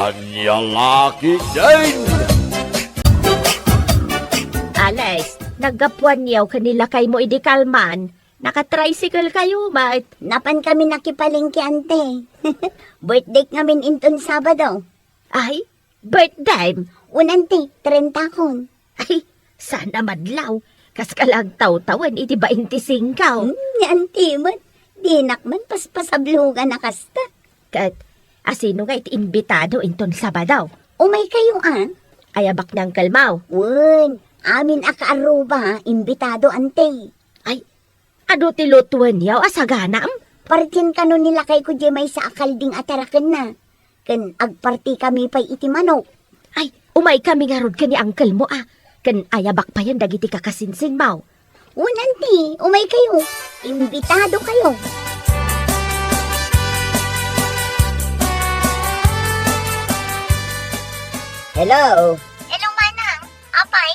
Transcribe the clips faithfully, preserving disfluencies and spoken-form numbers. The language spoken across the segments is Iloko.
Ania la ketdin? Alex, naggapuanyo ken ni lakaymo idi kalman. Naka-tricycle kayo met. Napan kami nakipalengke, ante. Birthdayk ngamin inton Sabado. Ay, birthdayem? Wen, ante, trentakon. Ay, saan a madlaw. Kaskala agtawtawen iti baintisingko. Hmm, ni ante met. Dinak man paspasablogan a kasta. Ket, asino nga iti imbitado inton Sabado? Umaykayo a. Ayabak ni angkelmo? Wen, amin a kaarruba, imbitado, ante. Ay, adu ti lutoenyo a saganam? Partien kano ni lakayko diay maysa a kalding a tarakenna. Ken agpartikami pay iti manok. Ay, umaykami ngarud ken ni angkelmo a. Ken ayabak payen dagiti kakasinsinmo. Wen, ante, umaykayo. Imbitadokayo. Hello? Hello, manang. Apay,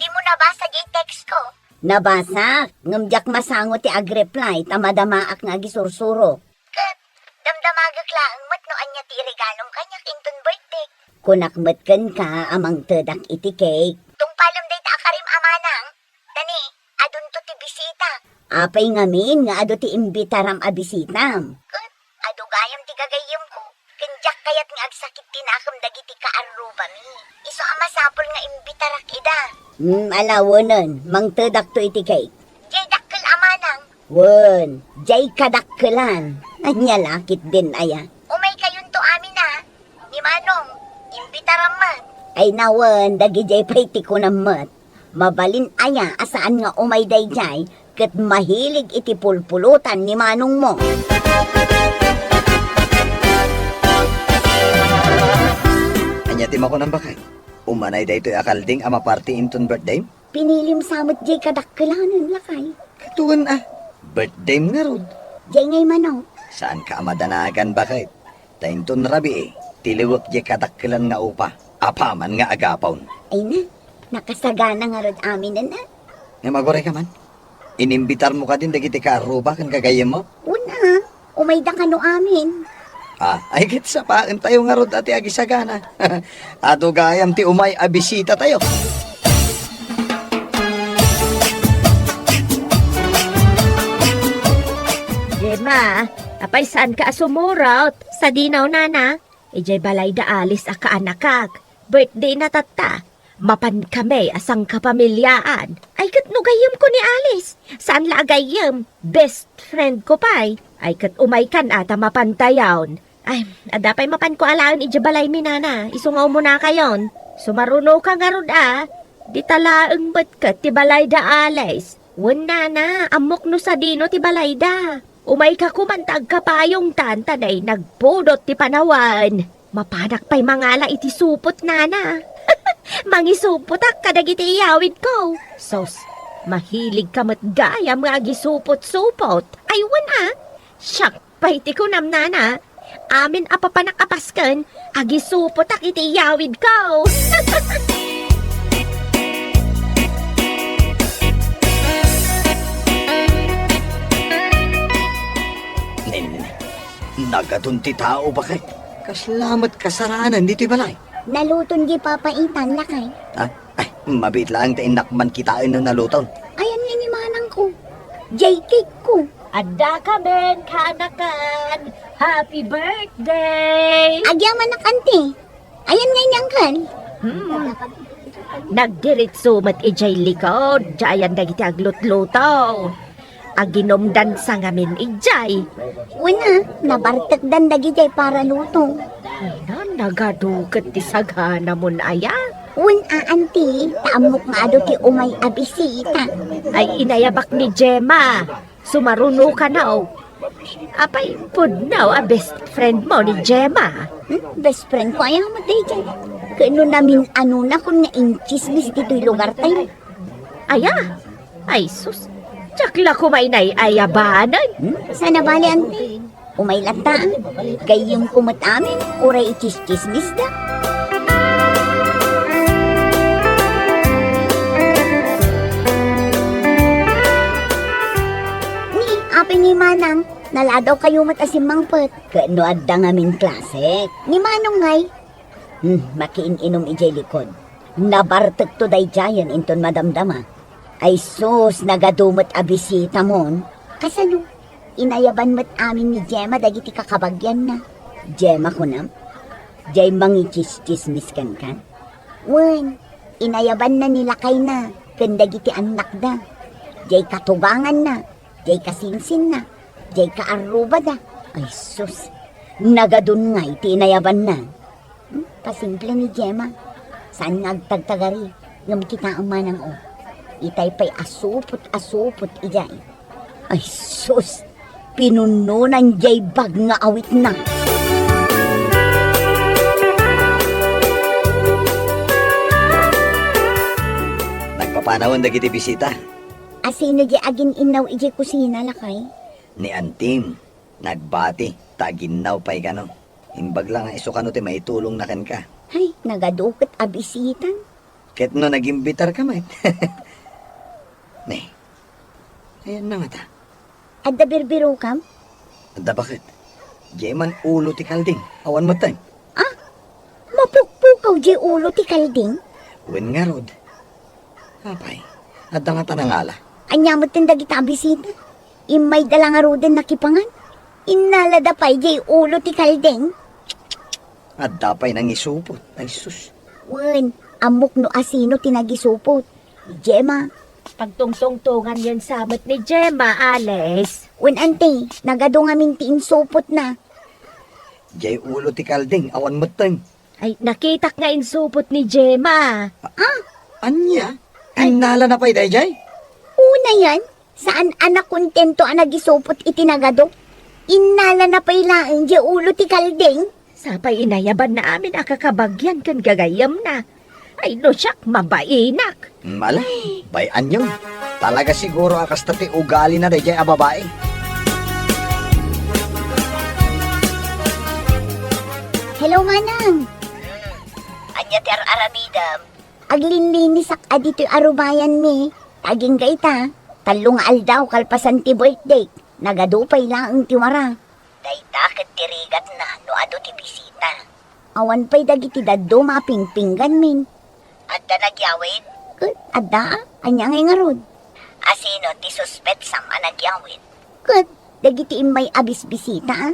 dimo nabasa diay text ko? Nabasak, ngem diak masango ti agreply ta madamaak nga agisursuro. Ket damdamagek laeng met no ania ti iregalom kaniak inton birthdayk. Kunak met kenka a mangtedak iti cake. Tungpalem dayta a karim a manang, ta ni, adunto ti bisita. Apay ngamin nga adu ti imbitaram a bisitam? Ket adu gayam ti gagayyemko, ken diak kayat nga agsakit ti nakem dagiti kaarrubami. Isu a masapul nga imbitarak ida. Hmm, ala, wenen, mangtedakto iti cake. Diay dakkel a manang. Wen, diay kadakkelan. Ania la ketdin aya? Umaykayonto amin a. Ni Manong, imbitaram met. Ay nawen, dagidiay pay ti kunam met. Mabalin aya a saan nga umay daydiay ket mahilig iti pulpulutan ni manongmo? Ania ti makunam, baket? Umanay daytoy a kalding a maparti inton birthdayem? Pinilim sa met diay kadakkelanen, lakay. Ket wen a, birthdayem ngarud. Diay ngay manok. Saanka a madanagan, baket? Ta inton rabii, ti liwek diay kadakkelan nga upa, apaman nga agapon. Ay na, nakasagana ngarud aminen a. Ngem agurayka man? Inimbitarmo kadin dagiti kaarruba ken gagayyemmo? Wen a, umayda kano amin. Ah, ay ket sapaentayo ngarud a ti agisagana. Adu gayam ti umay a bisitatayo. Gemma, apay saanka a sumurot? Sadino, nana? Idiay balay da Alice a kaanakak. Birthday na tatta. Mapankami a sangkapamiliaan. Ay, ket no gayyemko ni Alice. Saan la a gayyem. Best friend ko pay. Ay, ket umaykan a ta mapantayon. Ay, adda pay mapanko alaen idiay balaymi, nana. Isu nga umunakayon. Sumarunoka ngarud a. Dita laeng met ket ti balay da Alice. Wen, nana, ammok no sadino ti balayda. Umayka koman ta agkapayongtan ta nay nagpudot ti panawen. Mapanak pay mangala iti supot, nana. Mangisupotak kadagiti iyawidko. Sus, mahiligka met gayam nga agisupot-supot. Ay, wen a. Siak pay ti kunam, nana. Amin a papanak a pasken, agisupotak iti iyawidko. Nen, nagadun ti tao, baket. Kasla met kasaranan ditoy balay. Naluton di papa itan, lakay. Ah, ay, mabiit laeng ta innak man kitaen no naluton. Ayan nga ni manangko. Jay cake ko. Adda kamin kaanakan. Happy birthday! Agyamanak, anti. Ayan nga ni uncle. Hmm. Nagdiritso met idiay likod, diayan dagiti aglutluto. Aginumdan sa ngamin idiay. Wen a, nabartekdan dagidiay para luto. Ay na, nagadu ket ti saganamon aya? Wen a, anti, ta ammok nga adu ti umay a bisita. Ay, inayabak ni Gemma. Sumaruno kano. Apay, pudno a best friend mo ni Gemma? Hmm? Best friend ko aya met daydiay. Ket no namin-anonakon nga intsismis ditoy lugar tayo. Aya? Ay sus, diak la koma inay-ayabanen. Hmm? Sana bali, anti. Umay latta. Gayyemko met amin, uray itsismisda. Ni, apay ni Manang, naladaw kayo met a simmangpet. Ket no adda ngamin klasek. Ni Manong ngay? Hmm, makiin-inum idiay likod. Nabartekto daydiayen inton madamdama. Ay sus, nagadu met a bisitamon. Kasano? Inayaban met amin ni Gemma dagiti kakabagianna. Gemma kunam? Diay mangitsismis kenka? Wen, inayabanna ni lakayna ken dagiti annakda. Diay katuganganna, diay kasinsinna, diay kaarrubada. Ay sus, nagadun ngay ti inayabanna. Hmm, kasimple ni Gemma. Saan nga agtagtagari, ngem kitaem manang, o. Itay pay a supot a supot idiay. Ay sus, pinunnonan diay bag nga awitna. Nagpapanawen dagiti bisita. Asino diay agin-innaw idiay kusina, lakay? Ni Antim, nagbati, ta aginnaw pay kano. Imbag la nga isu kano ti maitulongna kenka. Hay, nagadu ket a bisitam. Ket no nagimbitarka met. Ne, ayanna ngata? Adda birbirokam? Adda baket. Diay man ulo ti kalding, awan metten. Ah? Mapukpukaw diay ulo ti kalding? Wen ngarud. Apay, adda ngata nangala? Ania metten dagita a bisita? Immayda la ngaruden nakipangan. Innalada pay diay ulo ti kalding. Adda pay nangisupot. Ay sus. Wen, ammok no asino ti nagisupot. Gemma. Pagtungtungtonganyon sa met ni Gemma, Alice. Wen, anti, nagadu ngamin ti insupotna. Diay ulo ti kalding, awan metten. Ay, nakitak nga insupot ni Gemma. Ah? Ania? Ay. Innalana pay daydiay? Unayen, saan a nakontento a nagisupot iti nagadu. Innalana pay laeng diay ulo ti kalding. Sapay inayabanna amin a kakabagian ken gagayyemna. Ay, no siak, mabainak. Mala, bay-anyon. Talaga siguro a kasta ti ugalina daydiay a babai. Hello, Manang. Ania ti ar-aramidem? Aglinlinisak a ditoy arubayanmi. Agingga ita, tallo nga aldaw kalpasan ti birthday. Nagadu pay laeng ti wara. Dayta ket ti rigatna no adu ti bisita. Awan pay dagiti dadduma a pingpingganmin. Adda nagyawid? Ket adda, a? Ania ngay ngarud? Asino ti suspetsam a nagyawid? Ket dagiti immay a bisbisita, a?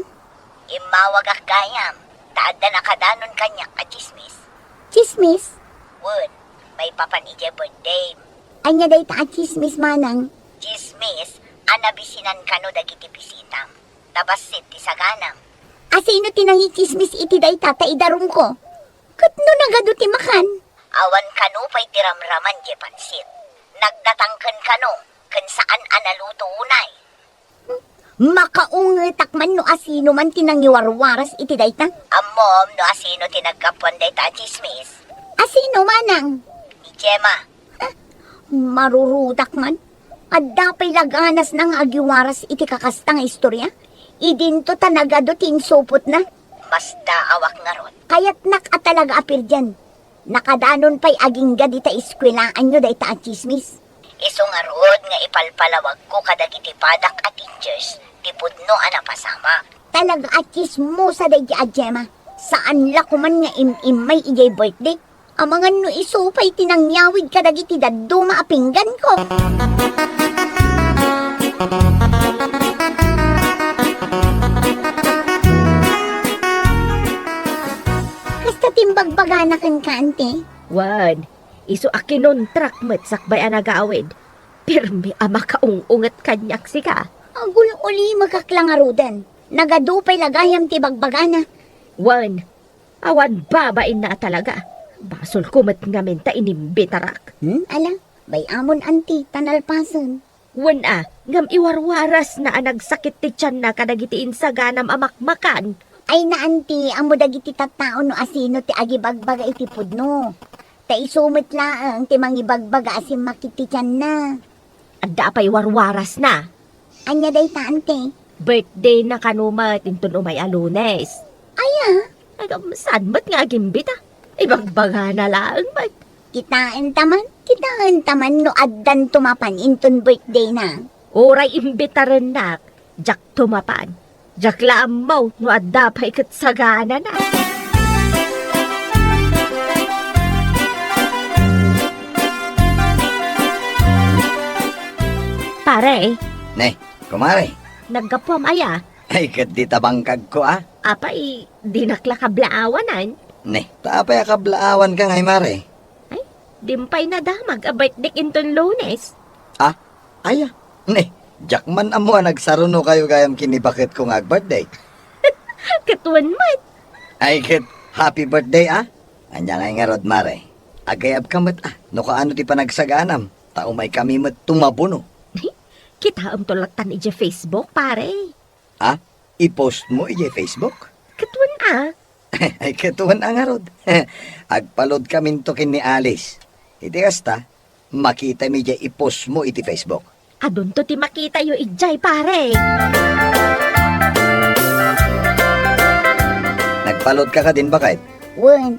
Immawagak gayam, ta adda nakadanon kaniak a tsismis. Tsismis? Wen, maipapan idiay birthday. Ania dayta a tsismis, Manang? Tsismis a nabisinan kano dagiti bisitam. Ta bassit ti saganam. Asino ti nangitsismis iti dayta ta idarumko? Ket no nagadu ti makan? Awan kano pay ti ramraman diay pansit. Nagdatangken kano ken saan a naluto unay. Makaungetak man no asino man ti nangiwarwaras iti dayta. Ammom no asino ti naggapuan dayta a tsismis? Asino, Manang? Ni Gemma. Marurudak man. Adda pay la ganasna nga agiwaras iti kakasta nga istorya. Idinto ta nagadu ti insupotna. Masdaawak ngarud. Kayatnak a talaga a pirdian. Nakadanon pay agingga dita eskuelaanyo dayta a tsismis. Isu ngarud nga ipalpalawagko kadagiti padak a teachers ti pudno a napasamak. Talaga a tsismosa daydi a Gemma. Saan la koman nga im-immay idiay birthday. Amangan no isu pay ti nangyawid kadagiti dadduma a pingganko. Kasta ti imbagbagana kenka, ante? Wen, isu a kinontrak met sakbay a nagawid. Pirmi a makaung-unget kaniak sika. Agul-ulimekak la ngaruden. Nagadu pay la gayam ti bagbagana. Wen, awan babainna a talaga. Basolko met ngamin ta inimbitarak. Hmm? Ala, bay-amon, anti, ta nalpasen. Wen a, ngem iwarwarasna a nagsakit ti tianna kadagiti insaganam a makmakan. Ay na, anti, ammo dagiti tattao no asino ti agibagbaga iti pudno. Ta isu met laeng ti mangibagbaga a simmakit ti tianna. Adda pay warwarasna. Ania dayta, ante? Birthdayna kano met inton umay a Lunes. Aya? Agam, saan met nga agimbita? Ibagbagana laeng met. Kitaenta man, kitaenta man no addanto mapan inton birthdayna. Uray imbitarennak, diakto mapan. Diak la ammo no adda pay ket saganana. Are. Ne, kumare. Naggapuam aya? Ay, ket dita bangkagko, a. Apay, dinak la kablaawanan? Ne, ta apay a kablaawanka ngay, mare? Ay, dimpay nadamag a birthdayk inton Lunes. A? Aya? Ne, diak man ammo a nagsarunokayo gayam ken ni baketko nga ag-birthday. Ket wen met. Ay, ket happy birthday, a? Ania ngay ngarud, mare? Agayabka met, a, no kaano ti panagsaganam, ta umaykami met tumabuno. Kitaemto lattan idiay Facebook, pare. A? I-postmo idiay Facebook? Ket wen a. Ay, ket wen a ngarud. Agpaludkaminto ken ni Alice. Iti kasta, makitami idiay i-postmo iti Facebook. Adunto ti makitayo idiay, pare. Nagpaludka kadin, baket? Wen,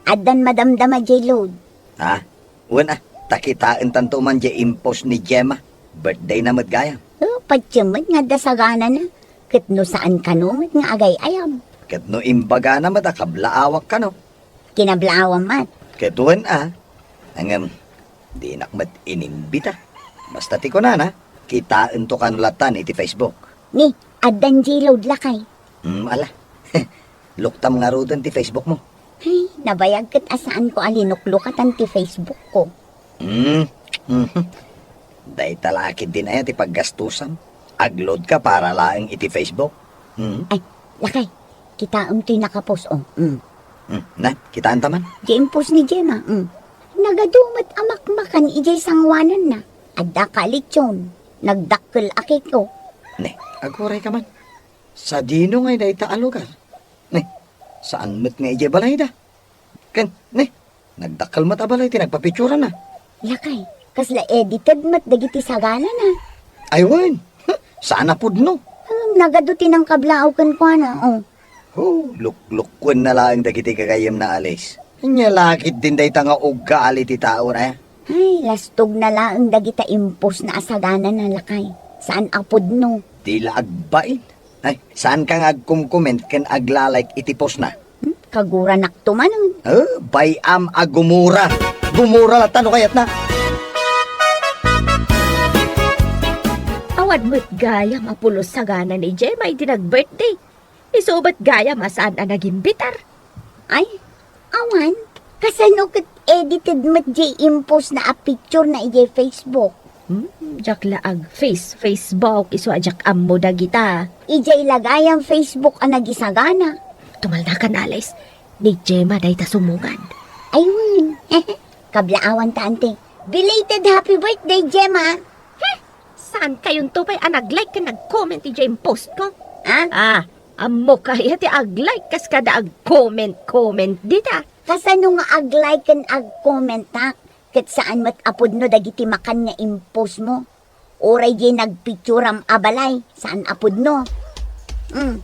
addan madamdama diay load. A, wen a, ta kitaentanto man diay impost ni Gemma. Birthdayna met gayam. O, patiem met nga adda saganana. Ket no saan kano met nga agay-ayam. Ket no imbagana met a kablaawak kano. Kinablaawan met. Ket wen a. Ngem, dinak met inimbita. Basta ti kunana, kitaento kano lattan iti Facebook. Ni, addan diay load, lakay. Hmm, ala. Luktam ngaruden ti Facebookmo. Ay, nabayag ket a saanko a linuklukatan ti Facebookko. Hmm. Mhm. Dayta la ketdin aya ti paggastusam. Ag-load ka para laeng iti Facebook. Hmm. Ay, lakay, kitaem toy nakapost, o. Hmm. Hmm. Na, kitaenta man? Diay impost ni Gemma, hmm. Nagadu met a makmakan idiay sangoananna. Adda kalitson. Nagdakkel a cake, o. Ne, agurayka man. Sadino ngay dayta a lugar? Ne, saan met nga idiay balayda? Ken, ne, nagdakkel met a balay ti nagpapicturana. Lakay, kasla edited met dagiti saganana. Ay wen, saan a pudno. Hmm, nagadu ti nangkablaaw kenkuana, o. O, luklukkuenna laeng dagiti gagayyemna, Alice. Ania la ketdin dayta nga ugali ti tao, a? Ay, lastogna laeng dagita impostna a saganana, lakay. Saan a pudno. Di la agbain. Ay, saanka nga agkom-comment ken agla-like iti postna? Hmm? Kaguranakto manen. Eh, bay-am a gumura. Gumura latta no kayatna. Awan met gayam a pulos sagana ni Gemma iti nag-birthday. Isu met gayam a saan a nagimbitar. Ay, awan. Kasano ket edited met diay impostna a picturena idiay Facebook? Hmm, diak la ag-face Facebook, isu a diak ammo dagita. Idiay la gayam Facebook a nagisagana. Tumalnakan, Alice. Ni Gemma dayta sumungad. Ay wen. Kablaawan ta, ante. Belated happy birthday, Gemma. Heh! Saankayonto pay a nag-like ken nag-comment idiay impostko? Ha? Ah, ammok aya ti ag-like kas kada ag-comment-comment dita. Kasano nga ag-like ken ag-commentak? Ket saan met a pudno dagiti makan nga impostmo. Uray diay nagpicturam a balay, saan a pudno. Hmm.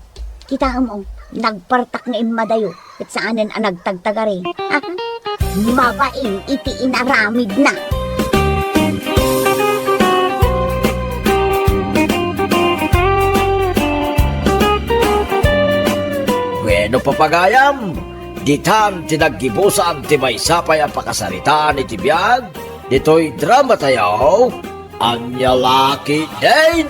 Kitaem, o, nagpartak nga immadayo, ket saanen a nagtagtagari. Mabain iti inaramidna. Wenno, papagayam, ditan ti naggibusan ti maysa pay a pakasaritaan iti biag ditoy dramatayo, Ania la ketdin?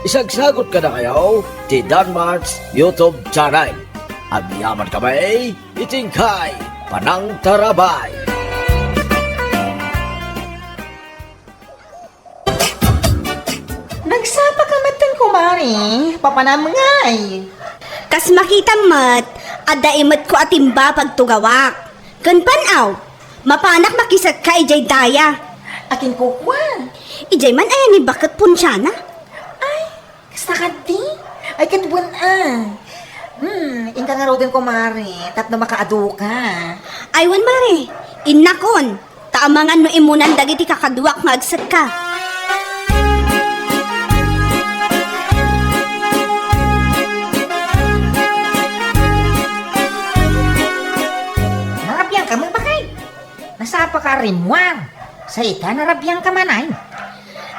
Isagsagut kadakayo ti Danmart's YouTube channel. Agyamankami iti inkay panangtarabay. Nagsapa ka metten, kumare. Papanam ngay. Kas makitam met, adda imetko a timba pagtugawak. Ken pan-aw, mapanak makisekka idiay daya. Akin kukua. Idiay man aya ni baket ponsiana? Ay, kasta kadi? Ay, ket wen a. Hmm, inka ngaruden, kumare, tapno makaaduka. Ay, wen, mare. Innakon, ta amangan no immunan dagiti kakaduak nga agsekka. Narabiangka met, baket? Nasapaka rimmuar. Sa ita, narabiangka manen.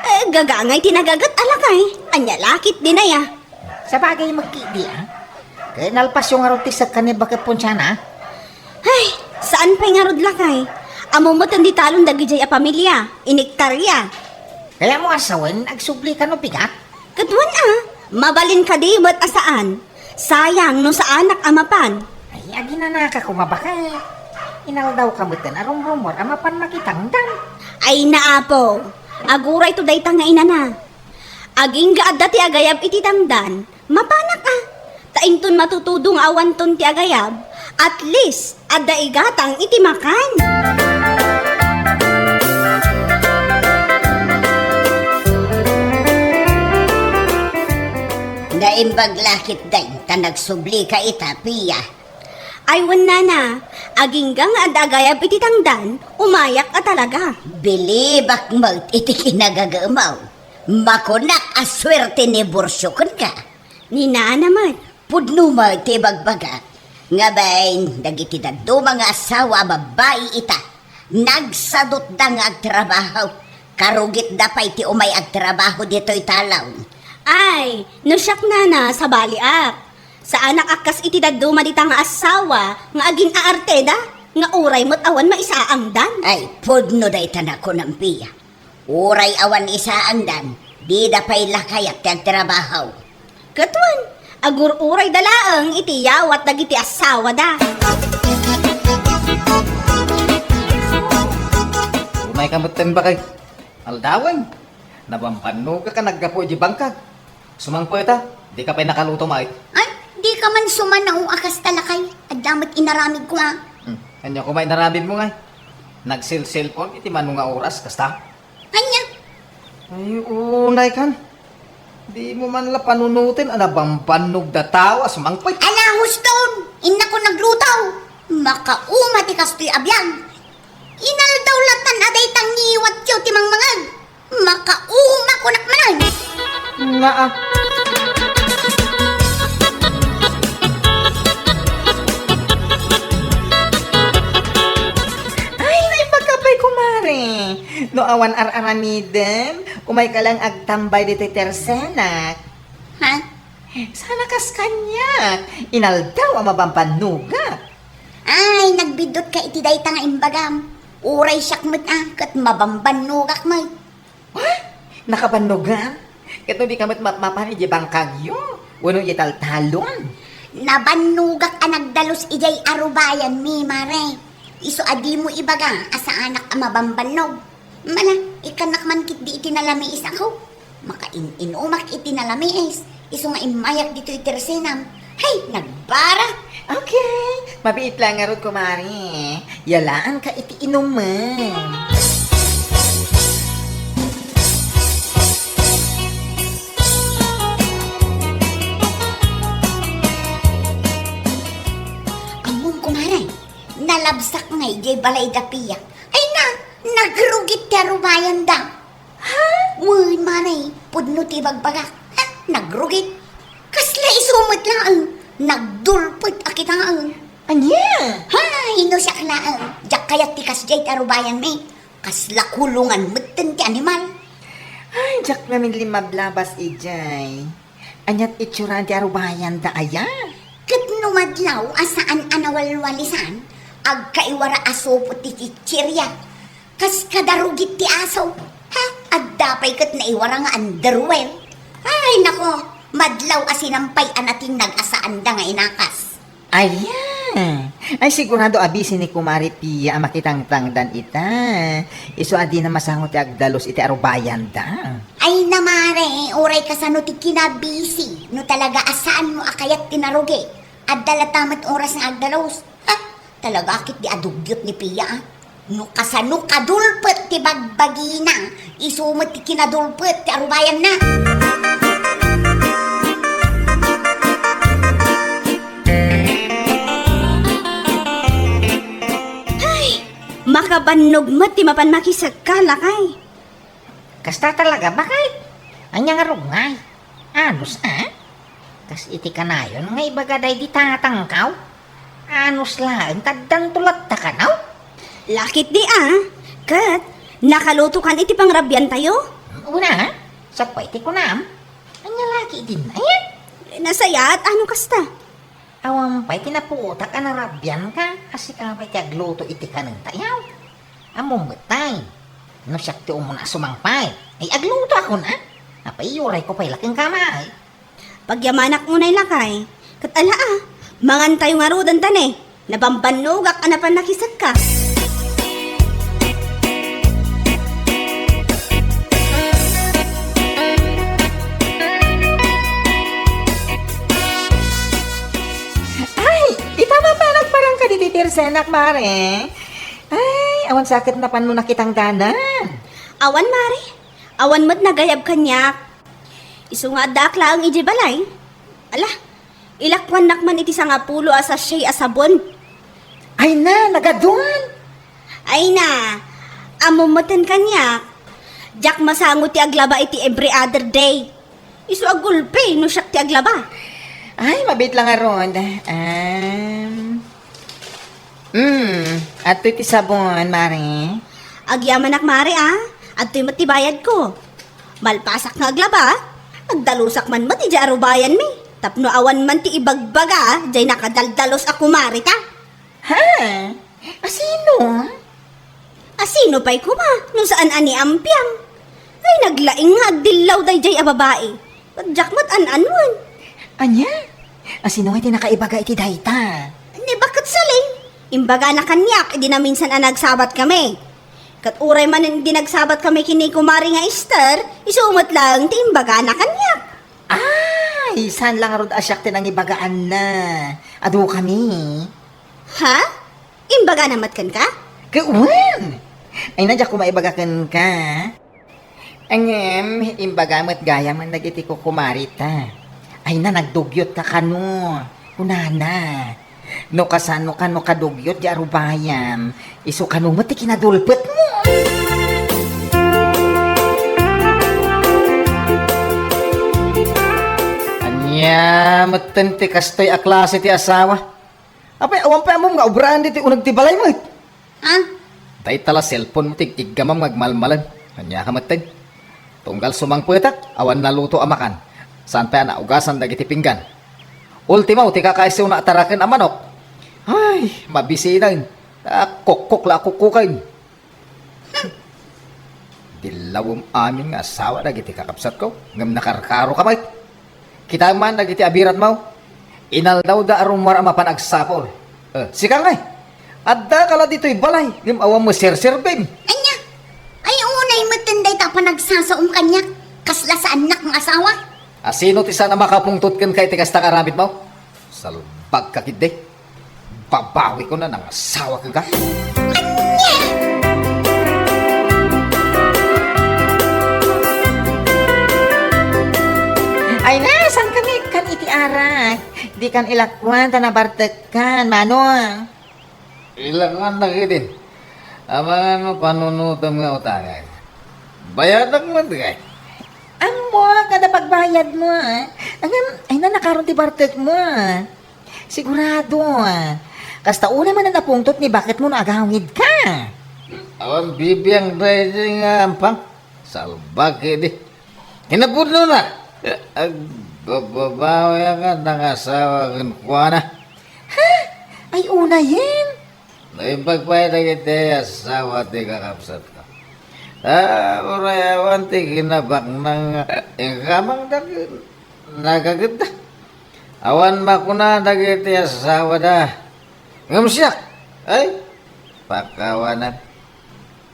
Eh, gagangay ti nagaget a lakay. Ania la ketdin aya? Sabagay met ketdi, a. Ket nalpasyo ngarud ti sekka ni baket ponsiana? Ay, saan pay ngarud lakay. Ammom met ti talon dagidiay a pamilia, iniktarya. Kayatmo a sawen, agsubli ka no pigat? Ket wen a, mabalin kadi met a saan? Sayang no saanak a mapan. Ay, aginanaka koma baket. Inaldaw ka metten a rumrumor a mapan makitangdan. Ay, naapo, agurayto dayta nga inana. Agingga adda ti agayab iti tangdan, mapanak a. Ta inton matutudo nga awanton ti agayab, at least, adda igatang iti makan. Naimbag la ketdin ta nagsublika ita, Pia. Ay, wen, nana, agingga nga adda agayab iti tangdan, umayak a talaga. Bilibak met iti kinagagamaw. Makunak a suerte negorsio kenka. Ni nana met. Pudno met ti ibagbagak nga bain dagiti dadduma nga asawa a babbai ita, nagsadutda nga agtrabaho, karugitda pay ti umay agtrabaho ditoy talaw. Ay, no siak nana, sabaliak. Saanak a kas iti dadduma dita nga asawa nga agin-aarteda, nga uray met awan maisaangdan. Ay, pudno dayta nakunam, Pia. Uray awan isaangdan, dida pay la kayat ti agtrabaho. Ket wen, agur-urayda laeng iti yawat dagiti asawada. Unay ka met, tembak, ay. Aldawen, nabambannogak a naggapu iti bangkag. Sumangpet a, dika pay nakaluto met. Ay, dika man sumanao a kasta, lakay. Adda met inaramidko a. Hmm, ania koma inaramidmo ngay? Nagselselpon iti mano nga oras, kasta? Ania? Ay, unay kan. Dimo man la panunoten a nabambannog da tao a sumangpet. Ala, huston! Innakon nagluto! Makauma ti kastoy a biag. Inaldaw latan a dayta ngiwatyo ti mangmangeg. Makauma kunak manen. Nga a. Ay, naimbag ka pay, kumare. No awan ar-aramidem, umay ka lang agtambay ditoy tersenak. Ha? Sana kas kaniak, inaldaw a mabambannogak. Ay, nagbiddut ka iti dayta nga imbagam. Uray siak met a, ket mabambannogak met. Ay, nakabannogam? Ket no di ka met mapmapan idiay bangkagyo, wenno idiay taltalon? Nabannogak a nagdalus idiay arubayanmi, mare. Isu a dimo ibaga a saanak a mabambannog. Mala, ikkannak man ketdi iti nalamiis ako. Makain-inumak iti nalamiis. Isu nga immayak ditoy tersenam. Hay, nagbara! Okay, mabiit lang ngarud, kumare. Yalaanka iti inumen. Ammom, kumare, nalabsak nga idiay balay da Pia. Ay na, nagrugit ti arubayanda. Ha? Wen, mare, pudno ti ibagbagak. Ha? Nagrugit. Kasla isu met laeng. Nagdulpet a kitaen. Ania? Hay, no siak laeng. Diak kayat ti kasdiay ti arubayanmi. Kasla kulongan metten ti animal. Ay, diak ngamin limmablabas idiay. Ania ti itsuraan ti arubayanda aya? Ket no madlaw a saan a nawalwalisan, agkaiwara a supot ti chichiria. Kas kadarugit ti aso. Ha? Adda pay ket naiwara nga underwear. Ay, nako, madlaw a sinampay a natinnag a saanda nga inakas. Aya! Ay, sigurado a busy ni Kumare Pia a makitangtangdan ita. Isu a dina masango ti agdalus iti arubayanda. Ay, na, mare, uray kasano ti kinabisi, no talaga a saanmo a kayat ti narugit. Adda latta met oras nga agdalus. Ha? Talaga ket di adugyot ni Pia, a. No kasano kadulpet ti bagbagina, isu met ti kinadulpet ti arubayanna. Hay! Makabannog met ti mapan makisagka, lakay. Kasta talaga, baket? Ania ngarud ngay? Anus a? Kas iti kanayon nga ibaga daydi tatangkaw? Anus laeng ta addanto latta kanaw? Lakit di a, ket nakalutokan iti pangrabiantayo? Una, sapay ti kunam. Ania laki din, aya? Nasayaat, ano kasta? Awan pay ti napuotak a narabianka a sika pay ti agluto iti kanentayaw. Ammom met tay, no siak ti umuna a sumangpay, Ay, agluto akon, a? Apay, urayko pay la kenka, ma, ay. Pagyamanak unay lakay. Ket ala, a, mangantayo ngaruden ta ne. Nabambannogak a napan nakisekka. Ay, ita mapan nagparangka ditoy ti ersenak, mare. Ay, awan sa ket napanmo nakitangdanan. Awan, mare. Awan met nagayab kaniak. Isu nga addaak laeng idiay balay. Ala, ilakuannak man iti sangapulo a sachet a sabon. Ay na, nagadun! Ay na, ammom metten kaniak. Diak masango ti aglaba iti every other day. Isu a gulpi no siak ti aglaba. Ay, mabiit la ngarud. Um, mm, adtoy ti sabon, mare. Agyamanak, mare, a. Adtoy met ti bayadko. Malpasak nga aglaba, a. Agdalusak man met idiay arubayanmi. Tapno awan man ti ibagbaga, a, diay nakadaldalus a kumare ta. Ha? Asino? Asino pay koma no saan a ni Ampiang? Ay, naglaing nga agdillaw daydiay a babai. Ket diak met an-anuen. Ania? Asino nga ti nakaibaga iti dayta? Ni baket Saling. Imbagana kaniak idi naminsan a nagsabat kami. Ket uray manen idi nagsabat kami ken ni kumare nga Esther, isu met laeng ti imbagana kaniak. Ay, saan la ngarud a siak ti nangibagaanna? Adu kami. Ha? Imbagana met kenka? Ket wen! Ay na, diak koma ibaga kenka. Ngem, imbaga met gayam dagiti kukumarita. Ay na, nagdugyot ka kano. Kunana, no kasano kano kadugyot di arubayam, isu kano met ti kinadulpetmo. Ania metten ti kastoy a klase ti asawa? Apay, awan pay ammom nga obraan ditoy uneg ti balay met? Ah? Dayta la cellphone mo ti ig-iggamam nga agmalmalen. Ania ka metten? Tunggal sumangpetak, awan naluto a makan. Saan pay a naugasan dagiti pinggan. Ultimo, ti kakaisuna a taraken a manok. Ay, mabisinen. Kukkok la a kukkuken. Dillawem amin nga asawa dagiti kakabsatko, ngem nakarkaroka met. Kitaem man dagiti abiratmo. Inaldawda a rummuar a mapan agsapul. Eh, sika ngay, addaka la ditoy balay, ngem awan mo serserbim. Ania? Ay, unay metten dayta a panagsasaom kaniak. Kasla saannak nga asawa. Asino ti saan a makapungtot kenka iti kasta nga aramidmo? Salbagka ketdi. Babawikon a nangasawa kenka. Ania? Ay na, saan kami kan iti arak? Dikan ilakuan ta nabartekkan, Manong. Ilakuan na ketdin. Amangan mo panunutem nga utangak. Bayadak met kay? Ammok, kada pagbayadmo, a. Ngem, ay na, nakaron ti bartekmo, a. Sigurado, a. Kasta unay man a napungtot ni baketmo no agawidka. Awan bibiang daydi nga ampang. Salbag ketdi. Kinapudnona, agbababawi a nga nangasawa kenkuana. Ha? Ay, unayen? Naimbag pay dagiti asawa ti kakabsatko. Ah, uray awan ti kinabaknang nga inkamangda ken nagagetda. Awan makuna dagiti asawada. Ngem siak, ay, pakawanan.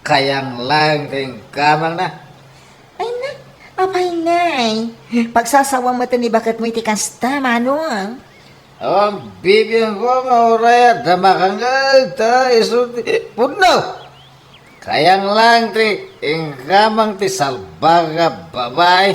Kayang laeng ti inkamangna. Ay na, apay ngay? Pagsasawam met ni baketmo iti kasta, Manong. Awan bibiangko nga uray adda makangngeg ta isu ti pudno. Kayang laeng ti inkamang ti salbag a babai.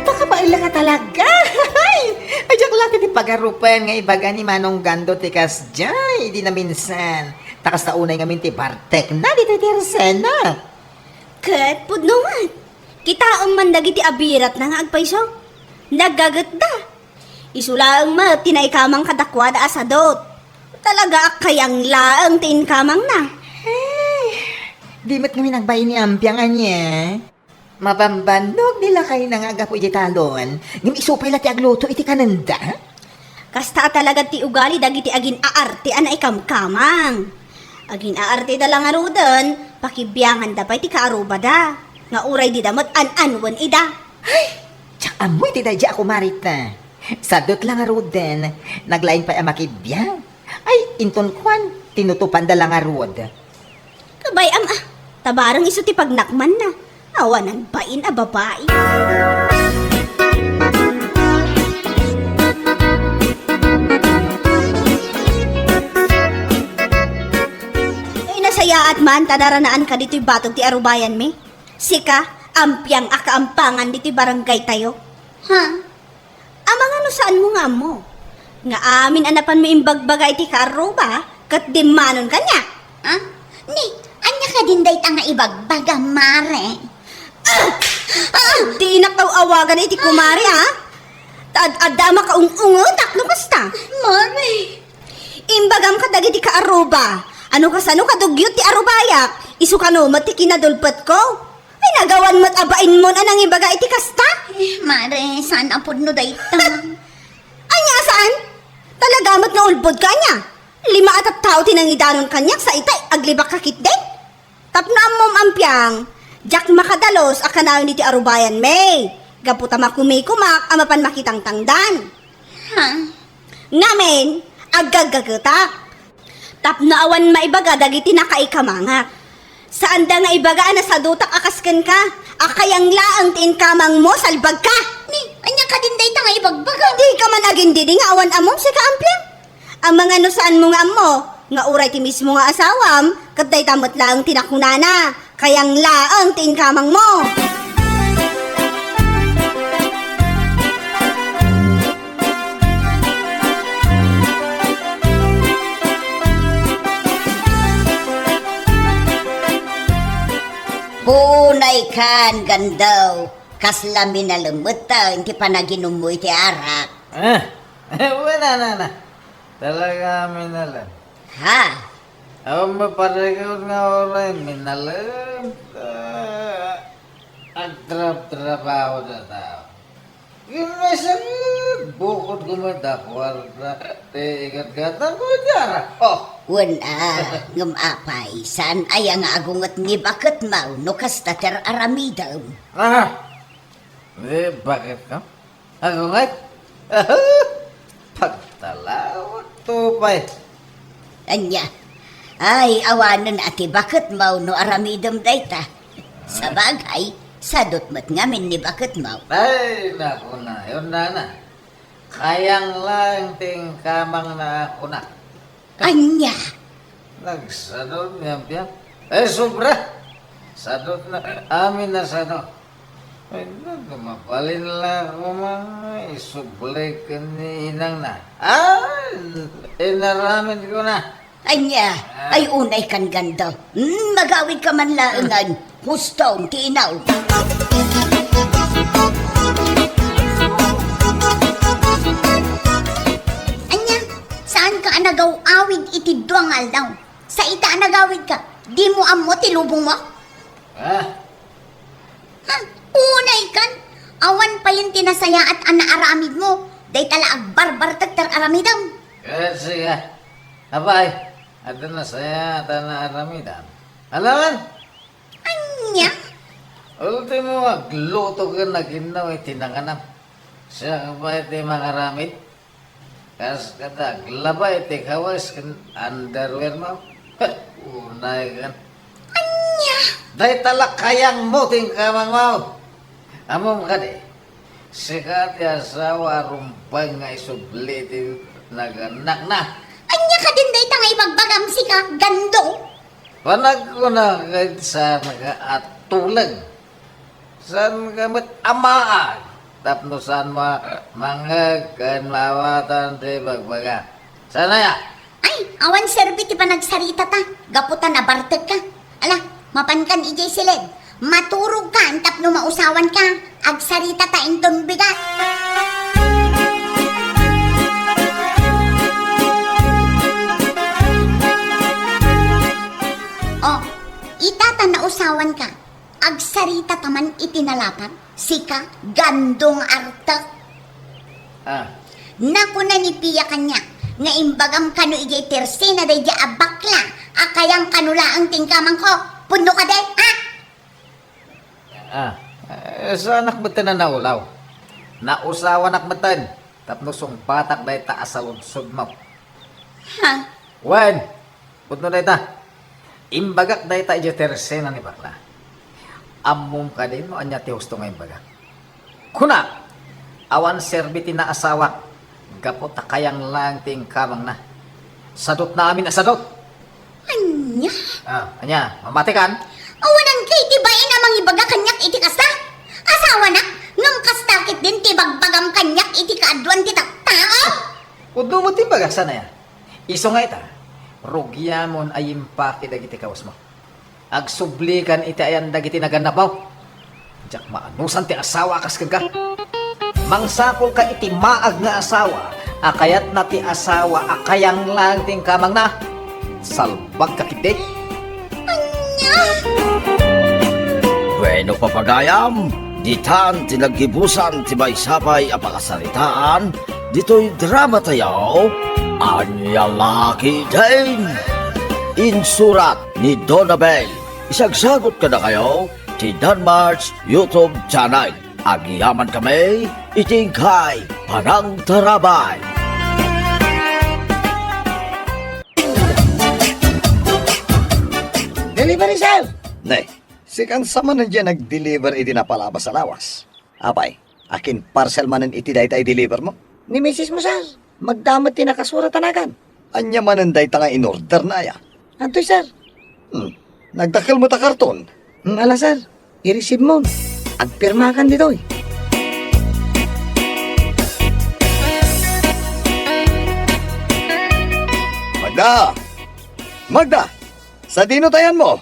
Makabaela nga talaga. Ay, diak la ti pagarupen nga ibaga ni Manong Gando ti kasdiay idi naminsan. Ta kasta unay ngamin ti bartekna ditoy ti ersenak. Ket pudno met. Kitaem man dagiti abiratna nga agpayso. Nagagetda. Isu laeng met ti naikamang kadakuada a sadut. Talaga a kayang laeng ti inkamangna. Ay, di met ngamin agbain ni Ampiang ania. Mabambannog ni lakayna nga aggapu iti talon, ngem isu pay la ti agluto iti kanenda? Kasta a talaga ti ugali dagiti agin-aarte a naikamkamang. Agin-aarte da la ngaruden, pakibianganda pay ti kaarubada. Nga uray dida met an-anuen ida. Ay, diak ammo iti daydi a kumarit. Sadut la ngaruden, naglaing pay a makibiang. Ay, inton kuan, tinutupanda la ngarud. Kabay-am a, tabareng isu ti pagnakmanna. Awanan bain a babai. Ay, nasayaat man, ta naranaanka ditoy batog ti arubayanmi. Sika, ampiang a kaampangan ditoy barangay tayo. Ha? Amangan no saanmo nga ammo nga amin a napanmo imbagbaga iti kaarruba ket dimmanon kaniak? Ah? Ni, ania kadin dayta nga ibagbaga, mare? Ah! Ah! Dinak aw-awagan iti kumare, ah! Ta ad-adda a makaung-ungetak no kasta. Mare! Imbagam kadagiti kaarruba, ano kasano kadugyot ti arubayak, isu kano met ti kinadulpetko. Ay, nagawan met a bainmon a nangibaga iti kasta? Eh, mare, saan a pudno dayta? Ania a saan? Talaga met nga ulbodka ania? Lima a tattao ti nangidanon kaniak sa itay, aglibakka ketdin. Tapno ammom, ampiang, diak makadalus a kanayon iti arubayanmi. Gapu ta makumikumak a mapan makitangtangdan. Ha? Ngamin, aggaggagetak. Tapno awan maibaga dagiti nakaikamangak. Saanda nga ibaga a nasadutak a kas kenka, a kayang laeng ti inkamangmo, salbagka! Ni, ania kadin dayta nga ibagbaga? Dika man agindidi nga awan ammom, sika, ampiang? Amangan no saanmo nga ammo, nga uray ti mismo nga asawam, ket dayta met laeng ti nakunana. Kayang laeng ti inkamangmo. Unaykan, Gando, kasla minalem metten ti panaginummo iti arak. Ah, eh, wala na na. Talaga minalem. Ha? Awan maparikot nga uray minalem, ta agtrabtrabaho da tao. Yun may sakit, bukod kumita kwarta, ti ikatgatang ko diara. Oh! Wen a, ngem apay, saan aya nga agunget ni baketmaw no kasta ti ar-aramidem? Ah! Ni baketko? Agunget? Pagtalawag to pay. Ania? Ay, awanen a ti baketmaw no aramidem dayta. Sabagay, sadut met ngamin ni baketmaw. Ay, naku na, yun na na. Kayang laeng ti inkamangna a kunak. Ania? Nagsado ni Ampiang. Ay, sobra! Sadot na, amin a sado. Ay, na, mabalin la koma, isubli ken ni inangna. Ah, inaramid ko na. Ania? Ay, unaykan, Gando. Hmm, magawidka man laengen. Huston ti inaw. Ania, saanka a nagaw-awid iti dua nga aldaw? Sa ita a nagawidka, dimo ammo ti lubongmo? Ah. Ha? Unaykan, awan payen ti nasayaat a naaramidmo. Dayta la agbarbartek ti ar-aramidem. Ket sika, apay, adda nasayaat a naaramidam? Alaman? Ania? Ultimo, agluto ken aginnaw iti nanganam. Siak pay ti mangaramid. Kas kada aglaba iti kawes ken underwear mo. Unaykan. Ania? Dayta la kayangmo ti inkamangmo. Ammom kadi, sika ti asawa a rumbeng nga isubli ti nagannakna. Ania kadin dayta nga ibagbagam sika, Gando? Panagkunak ket saanka a tuleng. Saanka met a maag tapno saanmo a mangngeg ken maawatan ti ibagbaga. Saan aya? Ay, awan serbi ti panagsaritata gapu ta nabartekka. Ala, mapankan idiay siled. Maturogkan tapno mausawanka. Agsaritata inton bigat. Oh, ita ta nausawanka. Agsaritata man iti nalapad, sika, Gandong Artek. Ah. Nakuna ni Pia kaniak nga imbagam kano idiay tersena daydiay a bakla a kayang kano laeng ti inkamangko. Pudno kadi, ha? Ah, eh, saanak metten a naulaw. Nausawanak metten tapno sungbatak dayta a saludsodmo. Ha? Wen, pudno dayta. Imbagak dayta idiay tersena ni bakla. Ammom kadi no ania ti husto nga imbagak? Kunak, awan serbi ti naasawak gapu ta kayang laeng ti inkamangna. Sadutna amin a sadut. Ania? Ah, ania? Mamatikan? Awanan kay ti bain a mangibaga kaniak iti kasta? Asawanak, ngem kasta ketdin ti bagbagam kaniak iti kaaduan ti tattao? Pudno met ti imbagak, saan aya? Isu nga ita, rugiamon a yimpaki dagiti kawesmo. Agsublikan iti ayan dagiti nagannabaw. Diak maanusan ti asawa a kas kenka. Mangsapulka iti maag nga asawa a kayatna ti asawa a kayang laeng ti inkamangna. Salbagka ketdi. Ania? Bueno, papagayam, ditan ti naggibusan ti maysa pay a pakasaritaan ditoy drama tayo, Ania La Ketdin? Insurat ni Donabel. Isagsagut kadakayo ti Danmar's YouTube channel. Agyamankami iti inkay panangtarabay. Delivery, sir! Ne, sikan sa manen diay nag-deliver iti napalabas a lawas? Apay, akin parcel manen iti dayta i-deliver mo? Ni misis mo, sir. Magda met ti nakasurat a nagan. Ania manen dayta nga in-order na aya? Adtoy, sir. Hmm. Nagdakkel met a karton. Hmm, ala, sir. I-receive mo. Agpirmakan ditoy. Magda! Magda! Sadino tayan mo?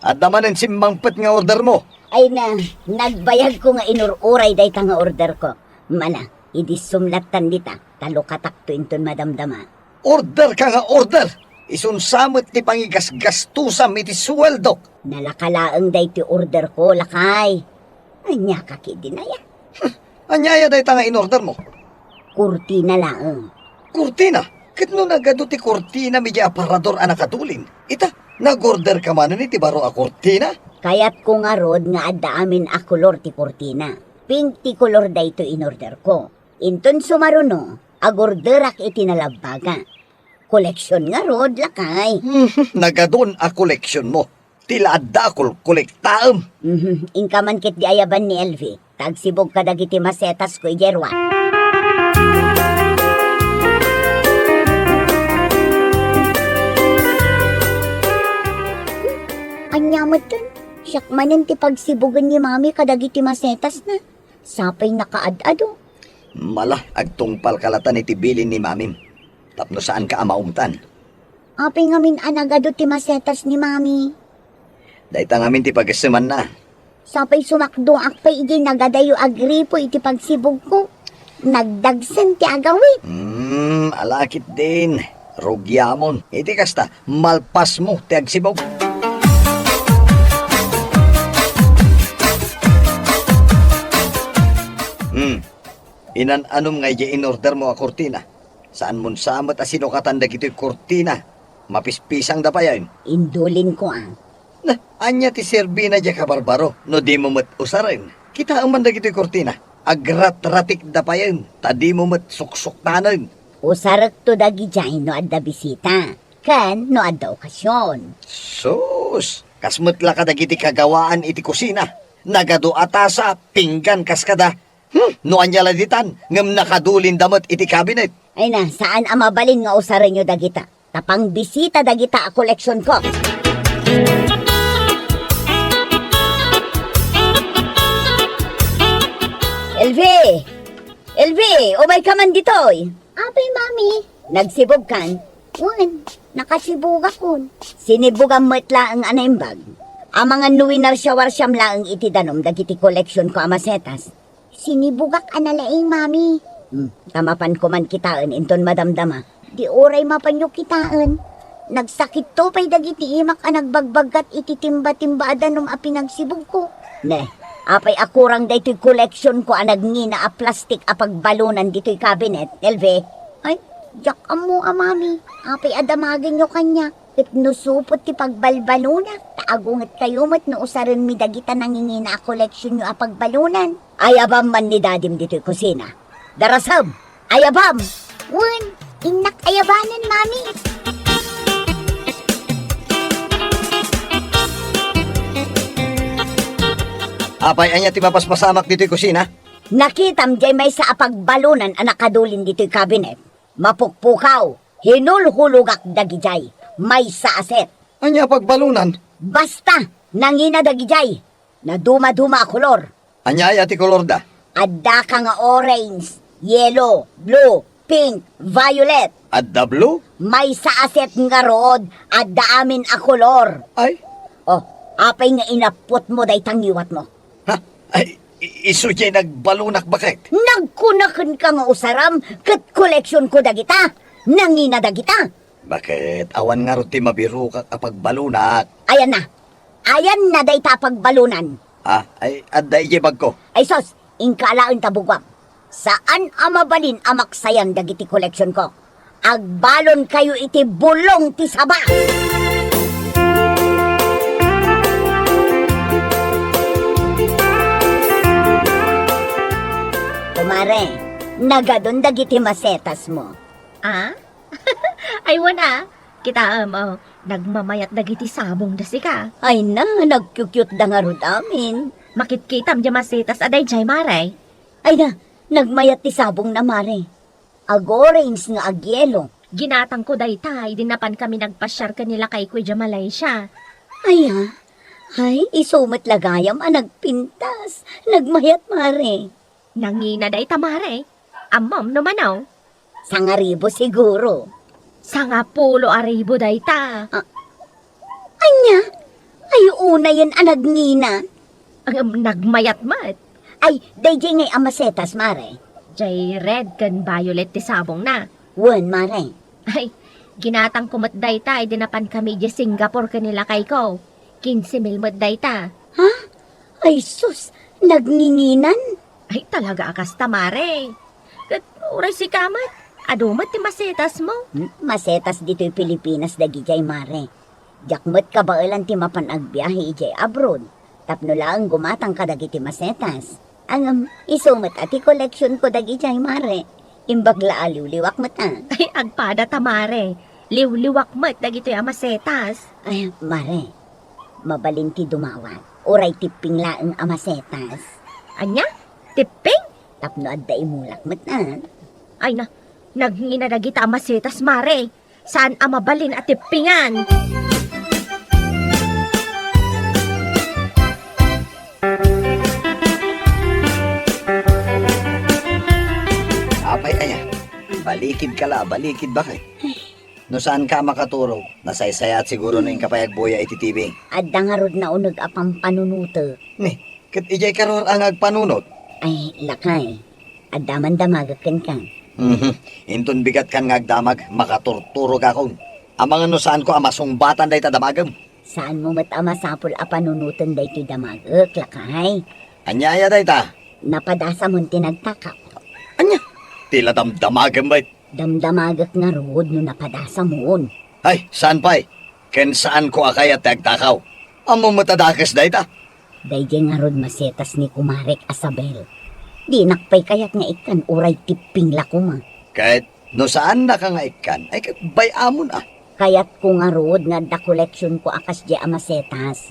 Adda manen simmangpet nga order mo. Ay na, nagbayagko nga inur-uray dayta nga order ko. Mana, idi sumlattan dita, ta lukatakto inton madamdama. Order ka nga order! Isun sa met ti pangigasgastusam iti suweldok. Nalaka laeng daytoy order ko, lakay. Ania ka ketdin aya? Hmm, ania aya dayta nga in-order mo? Kurtina laeng. Kurtina? Ket no nagadu ti kurtinam idiay aparador a nakadulin, ita, nag-order ka manen iti baro a kurtina? Kayatko ngarud nga adda amin a kolor ti kurtina. Pink ti kolor daytoy in-order ko. Inton sumaruno, ag-orderak iti nalabbaga. Koleksion ngarud, lakay. Nagadun a koleksion mo. Ti la adda a kolkolektaem. Mhm. Inka man ketdi ayaban ni Elvi. Ta agsibug kadagiti masetas ko idiay ruar. Ania metten? Siak manen ti pagsibugen ni Mami kadagiti masetasna. Sapay nakaad-ado. Mala, agtungpalka latan iti bilin ni Mamim. Tapno saanka a maumtan. Apay ngamin a nagadu ti masetas ni Mami? Dayta ngamin ti pagessemanna. Sapay sumakdoak pay idiay nagadayo a gripo iti pagsibugko. Nagdagsen ti agawid. Hmm, ala ketdin. Rugiamon. Iti kasta, malpasmo ti agsibug. Hmm. Inan-anom nga idiay in-order mo a kurtina. Saanmon sa met a sinukatan dagitoy kurtina. Mapispisangda payen. Indulinko a. Na, ania ti serbina diay kabarbaro no dimo met usaren? Kitaem man dagitoy kurtina. Agratratikda payen, ta dimo met suksuktanen. Usarekto dagidiay no adda bisita, ken no adda okasion. Sus! Kas met la kadagiti kagawaan iti kusina. Nagadu a tasa, pinggan, kaskada. Hmm, no ania la ditan, ngem nakadulinda met iti kabinet. Ay na, saan a mabalin nga usarenyo dagita. Ta pangbisita dagita a koleksionko. Elvi! Elvi, umayka man ditoy! Apay, Mami? Nagsibugkan? Wen, nakasibugakon. Sinibugam met laeng a naimbag. Amangan no winarsiawarsiam laeng iti danum dagiti koleksionko a masetas. Sinibugak a nalaing, Mami. Hmm, ta mapanko man kitaen inton madamdama. Di uray mapanyo kitaen. Nagsakitto pay dagiti imak a nagbagbaggat iti timba-timba a danum a pinagsibugko. Ne, Apay a kurang daytoy koleksionko a nagngina a plastik a pagbalunan ditoy kabinet, Elvie? Ay, diak ammo a, Mami. Apay a damagenyo kaniak? Ket no supot ti pagbalbalunak, ta agungetkayo met no usarenmi dagita nangingina a koleksionyo a pagbalunan. Ayabam man ni Dadim ditoy kusina. Darasem! Ayabam! Wen, innak ayabanen, Mami. Apay ania ti mapaspasamak ditoy kusina? Nakitam diay maysa a pagbalunan a nakadulin ditoy kabinet. Mapukpukaw, hinulhulogak dagidiay. Maysa a set. Ania a pagbalunan? Basta, nangina dagidiay. Nadumaduma a kolor. Ania aya ti kolorda? Addaka nga orange, yellow, blue, pink, violet. Adda blue? Maysa a set ngarud, adda amin a kolor. Ay? Oh, apay nga inapputmo dayta ngiwatmo? Ha? Ay, i-, isu diay nagbalunak, baket? Nagkuna kenka nga usaram ket koleksionko dagita. Nangina dagita. Baket, awan ngarud ti mabirokak a pagbalunak. Ayanna. Ayanna dayta a pagbalunan. Ah, ay, adda idiay bagko. Ay sus, inka alaen ta buguam. Saan a mabalin a maksayan dagiti koleksionko. Agbalonkayo iti bulong ti saba. Kumare, nagadun dagiti masetasmo. Ah? Ay, wen a. Kitaem, oh, nagmamayat dagiti sabongda sika. Ay na, nagkyukyutda ngarud amin. Makitkitam diay masetas a daydiay, Mare. Ay na, nagmayat ti sabongna, Mare. Ag-orange nga agyelo. Ginatangko dayta idi napankami nagpasiar ken ni lakayko idiay Malaysia. Ay, ah. Ay, isu met la gayam a nagpintas. Nagmayat, Mare. Nangina dayta, Mare. Ammom no mano? Sangaribu siguro. Sangapulo a ribu dayta. Ah, ania? Ay, unayen a nangina. Ang, um, nagmayat met. Ay, daydiay ngay a masetas, Mare. Jay red ken violet ti sabongna. Wen, Mare. Ay, ginatangko met dayta idi napankami idiay Singapore ken ni lakayko. Kinse mil met dayta. Ha? Ay sus, nagnginginan? Ay, talaga a kasta, Mare. Ket uray sika met, adu met ti masetasmo. Hmm, masetas ditoy Pilipinas dagidiay, Mare. Diak met kabaelan ti mapan agbiahe idiay abroad, tapno laeng gumatang kadagiti masetas. Ngem, isu met a ti koleksionko dagidiay, Mare. Imbag la a liwliwak met a. Ay, agpada ta, Mare. Liwliwak met dagitoy a masetas. Ay, Mare, mabalin ti dumawat. Uray tipping laeng a masetas. Ania? Tipping? Tapno adda imulak met a. Ay na, nagngina dagita a masetas, Mare. Saan a mabalin a tippingan. Apay aya? Balikid ka la, balikid, baket. No saanka a makaturog, nasaysayaat siguro no inka pay agbuya iti T V. Adda ngarud nauneg a pampanunotek. Ni, ket idiay karuar-a nga agpanunot? Ay, lakay. Adda man damagek kenka. Mhm. Inton bigatkan nga agdamag, makaturturogakon. Amangan no saanko a masungbatan dayta damagem. Saanmo met a masapul a panunoten daytoy damagek, lakay. Ania aya dayta? Napadasamon ti nagtakaw. Ania? Ti la damdamagem met. Damdamagek ngarud no napadasamon. Ay, saan pay? Ken saanko a kayat ti agtakaw. Ammom met a dakes dayta. Daydiay ngarud masetas ni kumarek a Sabel. Dinak pay kayat nga ikkan uray tipping la koma. Ket no saannaka nga ikkan, ay ket bay-amon a. Kayatko ngarud nga adda koleksionko a kasdiay a masetas.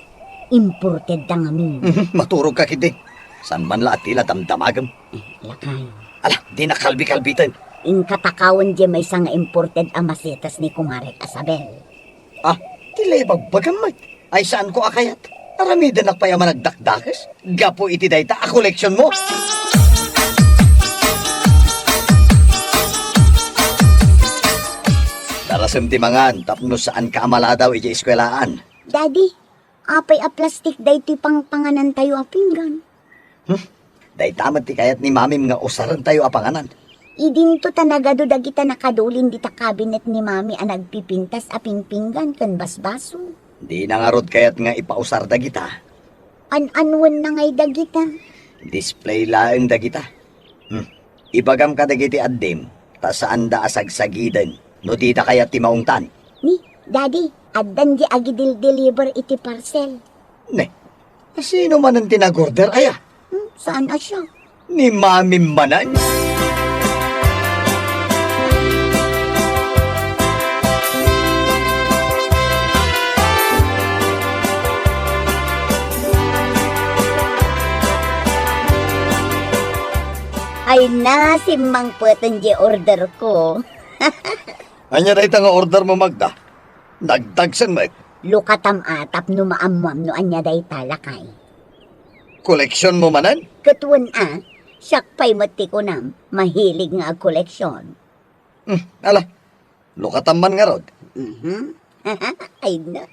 Imported da ngamin. Maturogka ketdi. Saan man la a ti la damdamagem. Eh, lakay. Ala, dinak kalbikalbiten. Inka takawen diay maysa nga imported a masetas ni kumarek a Sabel. Ah, ti la ibagbagam met. Ay, saanko a kayat. Aramidennak pay a managdakdakes gapu iti dayta a koleksionmo. Darasem ti mangan tapno saanka a maladaw idiay eskuelaan. Daddy, apay a plastik daytoy pangpanganantayo a pinggan? Hmm? Dayta met ti kayat ni Mamim nga usarentayo a panganan. Idinto ta nagadu dagita nakadulin dita kabinet ni Mami a nagpipintas a pingpinggan ken basbaso. Dina ngarud kayat nga ipausar dagita. An-anuenna ngay dagita? Display laeng dagita. Hmm. Ibagam kadagiti addim, ta saanda a sagsagiden no dida kayat ti maungtan. Ni, Daddy, addan di agidil-deliver iti parcel. Ne, sino manen ti nag-order, aya? Hmm, saan a siya? Ni Mami manen? Ay na, simmangpeten di order ko. Ania dayta nga order mo, Magda? Nagdagsen met. Lukatam a tapno maammoam no ania dayta, lakay. Koleksyon mo manen? Ket wen a, siak pay met ti kunam, mahilig nga agkoleksyon. Hmm, ala, lukatam man ngarud. Mhm. Ay na.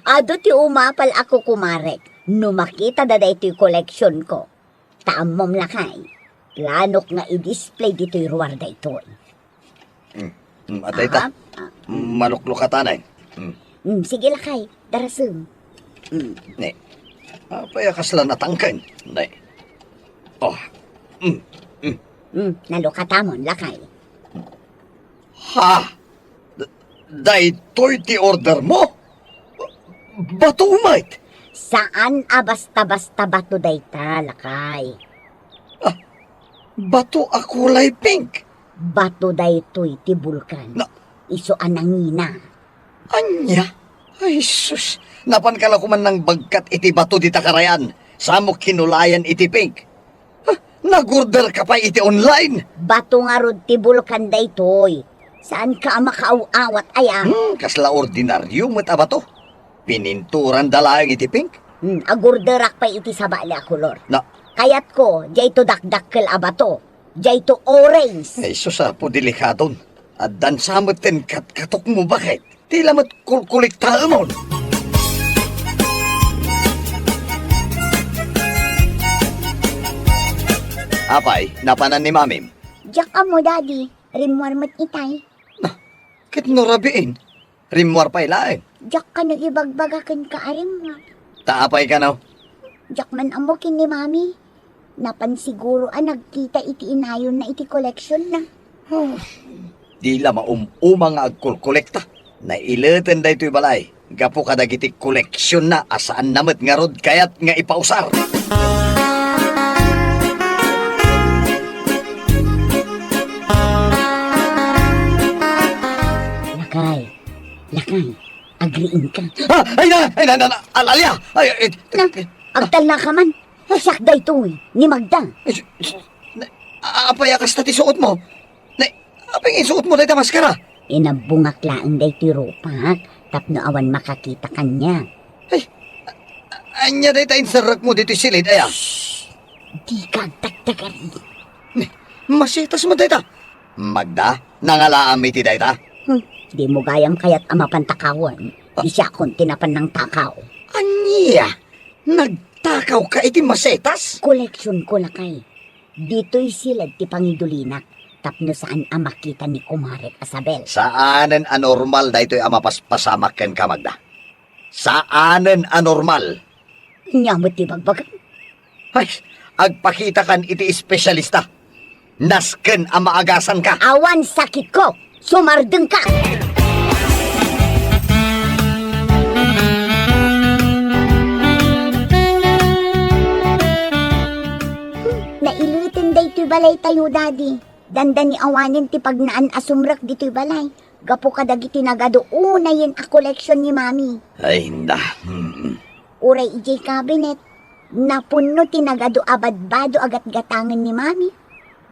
Adu ti umapal a kukumarek no makitada daytoy koleksyon ko. Ta ammom, lakay, planok nga i-display ditoy ruar daytoy. Hmm. Hmm, adda ita. Aha. Ah. Maluklukatan, eh. Hmm. Hmm, sige, lakay, darasem. Hmm. Ne. Apay a kasla natangken? Ne. Oh. Hmm. Hmm. Hmm, nalukatamon, lakay. Ha? D-, daytoy ti order mo? Bato met? Saan a basta-basta bato dayta, lakay. Ah, bato a kulay pink? Bato daytoy ti bulkan. Na- Isu a nangina. Ania? Ay, sus! Napanka la koman nangbagkat iti bato dita karayan. Samo kinulayan iti pink. Ah, nag-order ka pay iti online? Bato ngarud ti bulkan daytoy. Saanka a makaaw-awat aya? Hmm, kasla ordinaryo met a bato. Pininturanda laeng iti pink. Hmm, agorderak pay iti sabali a kolor. Na- Kayatko, dayto dakdakkel a bato. Dayto orange. Ay, sus, Apo, delikadon. Addan sa metten katkatok mo, baket. Ti la met kulkuliktaemon. Apay, napanan ni Mamim? Diak ammo, Daddy. Rimmuar met itay. Na, ket no rabiin, rimmuar pay laeng. Diak kano ibagbaga kenka a rimmuar. Ta apay kano? Diak man ammo ken ni Mami. Napan siguro a nagkita iti inayonna iti koleksionna. Ah, di la maum-uma nga agkolkolekta. Naileten daytoy balay gapu kadagiti koleksionna a saanna met ngarud kayat nga ipausar. Lakay, lakay, agriingka. Ah, ay na, ay na, na, na, al-, alia! Ay, ay, Na, agtalnaka man. Siak daytoy, ni Magda. Ay, s-, s-, na, a-, apay a kasta ti suot mo? Na, apay nga isuot mo dayta maskara? Inabbongak laeng daytoy rupak tapno awan makakita kaniak. Ay, a-, ania dayta inserrek mo ditoy silid, aya? Shh! Dika agtagtagari. Ni, masetas met dayta. Magda, nangalaam iti dayta? Hmm, dimo gayam kayat a mapan takawen. Ah. Ti siakon ti napan nangtakaw. Ania? Nagtakawka iti masetas? Koleksionko, lakay. Ditoy siled ti pangidolinak tapno saan a makita ni Kumarek Asabel. Saanen a normal daytoy a mapaspasamak kenka, Magda. Saanen a normal. Ania met ti bagbagam? Ay, agpakitakan iti espesyalista. Nasken a maagasanka. Awan sakitko. Sumardengka. Naileten daytoy balaytayo, Daddy. Dandani awanen ti pagnaan a sumrek ditoy balay gapu kadagiti nagadu unayen a koleksion ni Mami. Ay, na. Hmm. Uray idiay kabinet, napunno ti nagadu a badbado a gatgatangen ni Mami.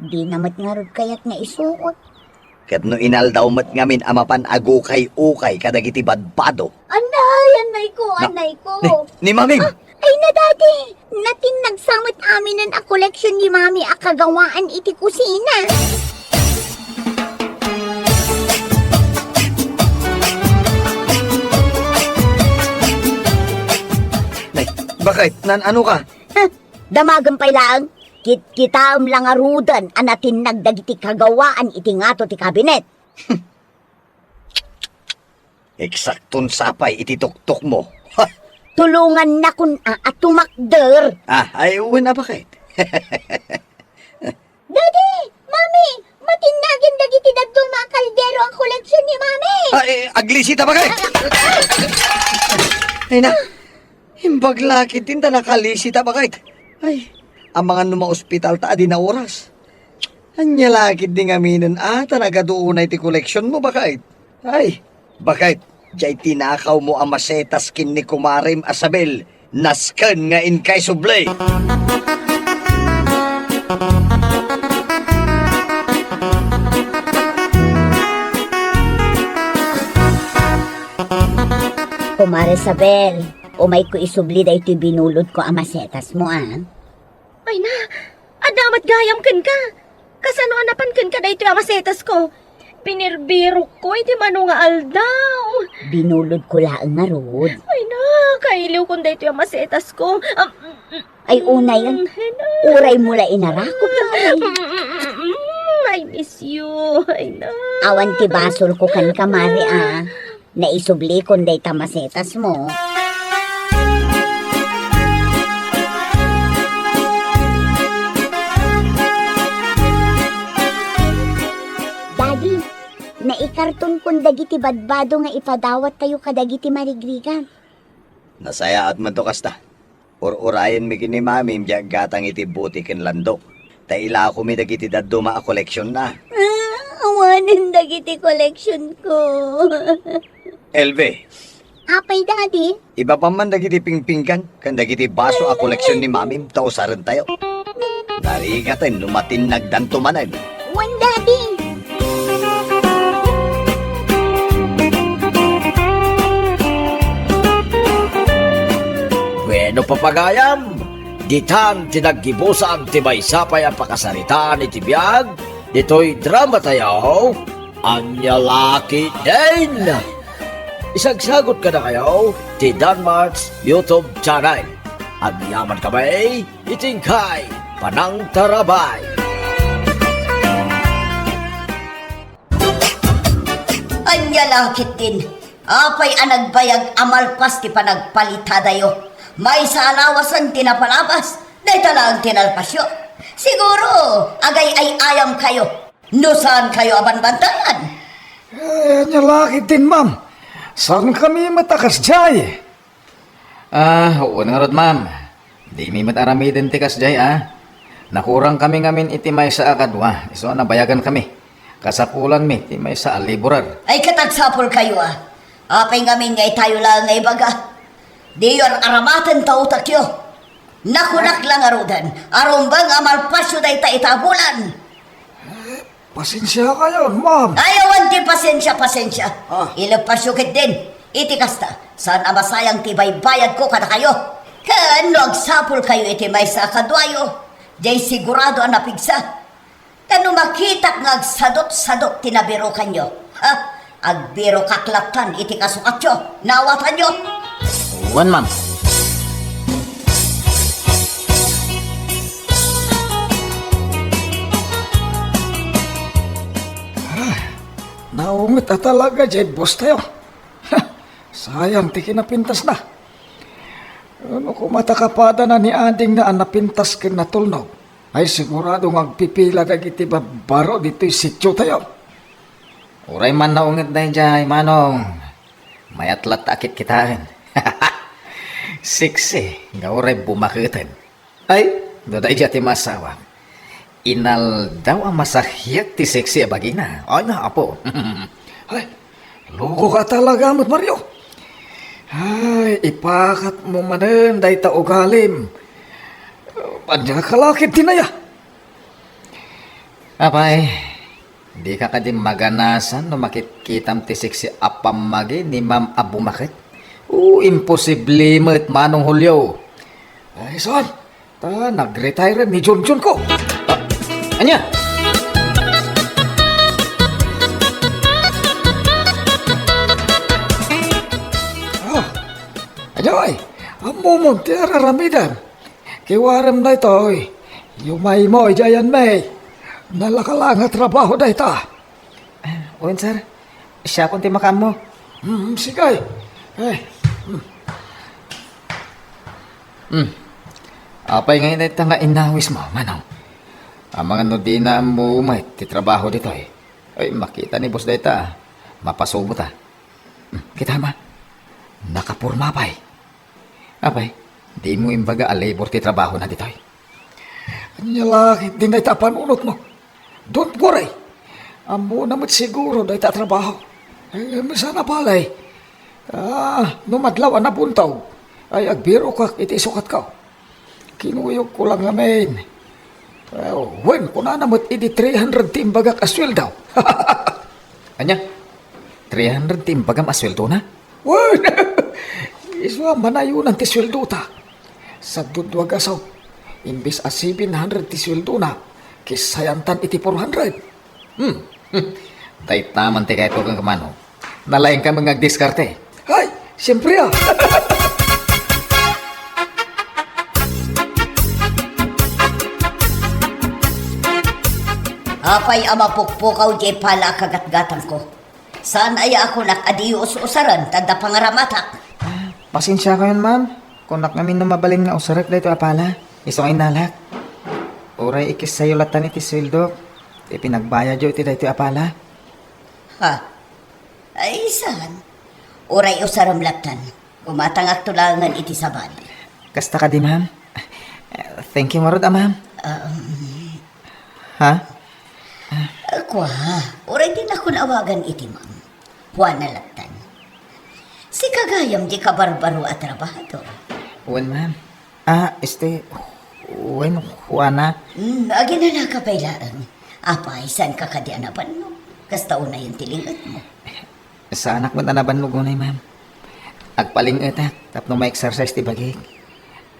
Dina met ngarud kayat nga isuot. Ket no inaldaw met ngamin a mapan agukay-ukay kadagiti badbado. Anay, anay ko, Na-, anay ko. Ni, ni Maming! Ah, ay na, Daddy! Natinnag sa met aminen a koleksion ni Mami a kagawaan iti kusina. Nay, bakit? Nan-ano ka? Ha? Damagem pay laeng. Kitkitaem la ngaruden a natinnag dagiti kagawaan iti ngato ti kabinet. Eksakton sapay iti tuktok mo. Ha! Tulongannakon a, a tumakder. Ah, ay, wen a, baket. Daddy! Mami! Matinnagen dagiti dadduma a kaldero a koleksion ni Mami! Ah, eh, aglisita, baket! Ay na, imbag la ketdin ta nakalisita, baket. Ay, amangan no maospital ta a di naoras. Ania la ketdi ngaminen a ta nagadu unay ti koleksionmo, baket? Ay, baket, diay tinakawmo a masetas ken ni kumarem a Sabel, nasken nga inkay subli. Kumare Sabel, umayko isubli daytoy binulodko a masetasmo, a. Ay na, adda met gayam kenka. Kasano a napan kenka daytoy a masetasko? Binirbirokko iti mano nga aldaw. Binulodko laeng ngarud. Ay na, kailiwkon daytoy a masetasko. Am, Ay, unay, mm, ay na. Uraymo la inarakop, ay. Mm, I miss you. Ay na. Awan ti basolko kenka, Mari, a. Naisublikon dayta masetasmo. Daddy, naikartonkon dagiti badbado nga ipadawattayo kadagiti marigrigan. Nasayaat man to kasta. Ur-urayenmi ken ni Mamim ti aggatang iti buti ken landok. Ta ilakomi dagiti dadduma a koleksionna. Ah, awanen dagiti koleksionko. Elvi. Apay, Daddy? Ibabam man dagiti pingpinggan ken dagiti baso a koleksion ni Mamim ta usarentayo. Narigaten no matinnagdanto manen. Wen, Daddy. Bueno, papagayam, ditan ti naggibusan ti maysa pay a pakasaritaan iti biag ditoy dramatayo, Ania La Ketdin. Isagsagut kadakayo ti Danmart's YouTube channel. Agyamankami iti inkay panangtarabay. Ania La Ketdin, apay a nagbayag a malpas ti panagpalitadayo? Maysa a lawasen ti napalabas, dayta laeng ti nalpasyo. Siguro, agay-ay-ayamkayo no saankayo a banbantayan. Eh, ania la ketdin, ma'am. Saankami met a kasdiay. Ah, wen ngarud, ma'am. Dimi met aramiden ti kasdiay, a. Nakurangkami ngamin iti maysa a kadua, isu a nabayagankami. Kasapulanmi ti maysa a laborer. Ay, ket agsapulkayo, a. Apay ngamin nga itayo laeng nga ibaga? Diyo ar-aramaten ta utekyo. Nakunak la ngaruden, a rumbeng a malpasyo dayta ita a bulan. Pasensiakayon, ma'am. Ay, awan ti pasensia, pasensia. Ah. Ileppasyo ketdin. Iti kasta, saan a masayang ti baybayadko kadakayo. Ken no agsapulkayo iti maysa a kaduayo, diay sigurado a napigsa. Ta no makitak nga agsadutsadut ti nabirukanyo, ha? Agbirokak lattan iti kasukatyo. Naawatanyo? Wen, ma'am. Ah, naunget a talaga diay boss tayo. Ha, sayang ti kinapintasna. No koma ta kapadana ni adingna a napintas ken natulnog, ay sigurado nga agpipila dagiti babbaro ditoy sitio tayo. Uray man naunget daydiay, Manong. Mayat latta a kitkitaen. Sexy nga uray bumaketen. Ay, no daydiay ti maasawak. Inaldaw a masahiak ti sexy a bagina. Ay, na, apo. Ay, loko ka talaga met, Mario. Ay, ipakatmo manen dayta ugalim. Ania ka la ketdin aya? Apay, dika kadi maganasan no makitkitam ti sexy a pammagi ni Ma'am a bumaket? O, imposible met, Manong Julio. Ay, saan? Ta, nag-retire ni Junjun ko. Ah, ania? Ah, ania, ay? Ammomon ti ar-aramidem. Kiwarem daytoy. Yumaymo idiay ayanmi. Nalaka la nga trabaho dayta. Ah, wen, sir. Siakon ti makaammo. Hmm, sige. Eh, hmm. Hmm. Apay ngay dayta nga innawismo, Manong? Amangan no dina ammo met ti trabaho ditoy. Ay, makita ni boss dayta, ah. Mapasubo ta. Hmm, kita ma. Nakaporma pay. Apay, dimo imbaga a labor ti trabahona ditoy? Ania la ketdin dayta a panunotmo? Don't worry. Ammona met siguro dayta a trabaho. Eh, saan a balay? Ah, no madlaw a nabuntog, ay agbirokak iti isukatko. Kinuyogko lang ngamin. Eh, wen, kunana met idi three hundred ti imbagak a sueldo. Ania? Three hundred ti imbagam a sueldona? Wen! Isu a manayonan ti sueldota. Sadudua gasut, imbes a seven hundred ti sueldona, kisayantan iti four hundred. Hmm. Hmm. Dayta man ti kayatko kenka, Manong. Nalaingka met nga agdiskarte. Hay, siempre, ah. Apay a mapukpukaw diay pala a kagatgatangko? Saan aya a kunak a diyo us-usaren ta adda pangaramatak? Ah, pasensiakayon, ma'am. Kunak ngamin no mabalin nga usarek daytoy a pala. Isu nga innalak. Uray ikissayo lattan iti sueldok ti pinagbayadyo iti daytoy a pala. Ha? Ay, saan? Uray usarem lattan. Gumatangakto laengen iti sabali. Kasta kadi, ma'am? Thank you ngarud, a, ma'am. Um, Ha? Kua, uray dinakon awagan iti ma'am. Juana lattan. Sika gayam diay kabarbaro a trabahador. Wen, ma'am. Ah, este, wen, Juana. Hmm, aginanaka pay laeng. Apay, saanka kadi a nabannog? Kasta unayen ti ling-etmo. Saanak met a nabannog unay, ma'am. Agpaling-etak tapno ma-exercise ti bagik.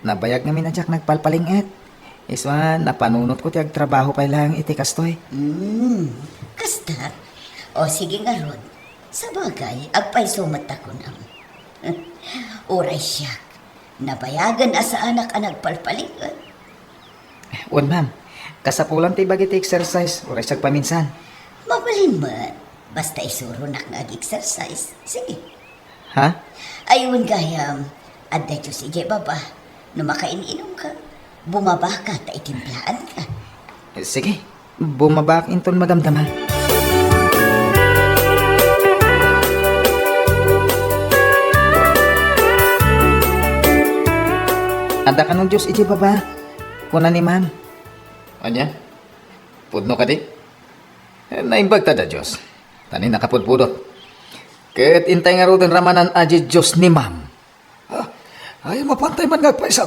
Nabayag ngamin a diak nagpalpaling-et. Isu a, napanunotko ti agtrabaho pay laeng iti kastoy. Hmm, kasta? O, sige ngarud. Sabagay, agpayso met ta kunam. Uray siak, nabayagen a saanak a nagpalpaling-et. Wen, ma'am. Kasapulan ti bagi ti exercise, uray sagpaminsan. Mabalin met. Basta isuronak nga ag-exercise. Sige. Ha? Ay, wen gayam, adda Dios idiay baba. No makain-inumka, bumabaka ta itimplaanka. Sige, bumabak inton madamdama. Adda kano Dios idiay baba, kuna ni ma'am. Ania? Pudno kadi? Eh, naimbag ta da Dios. Ta ni nakapudpudot. Ket intay ngaruden ramanan a Dios ni ma'am. Ah, ay, mapantay man nga agpayso.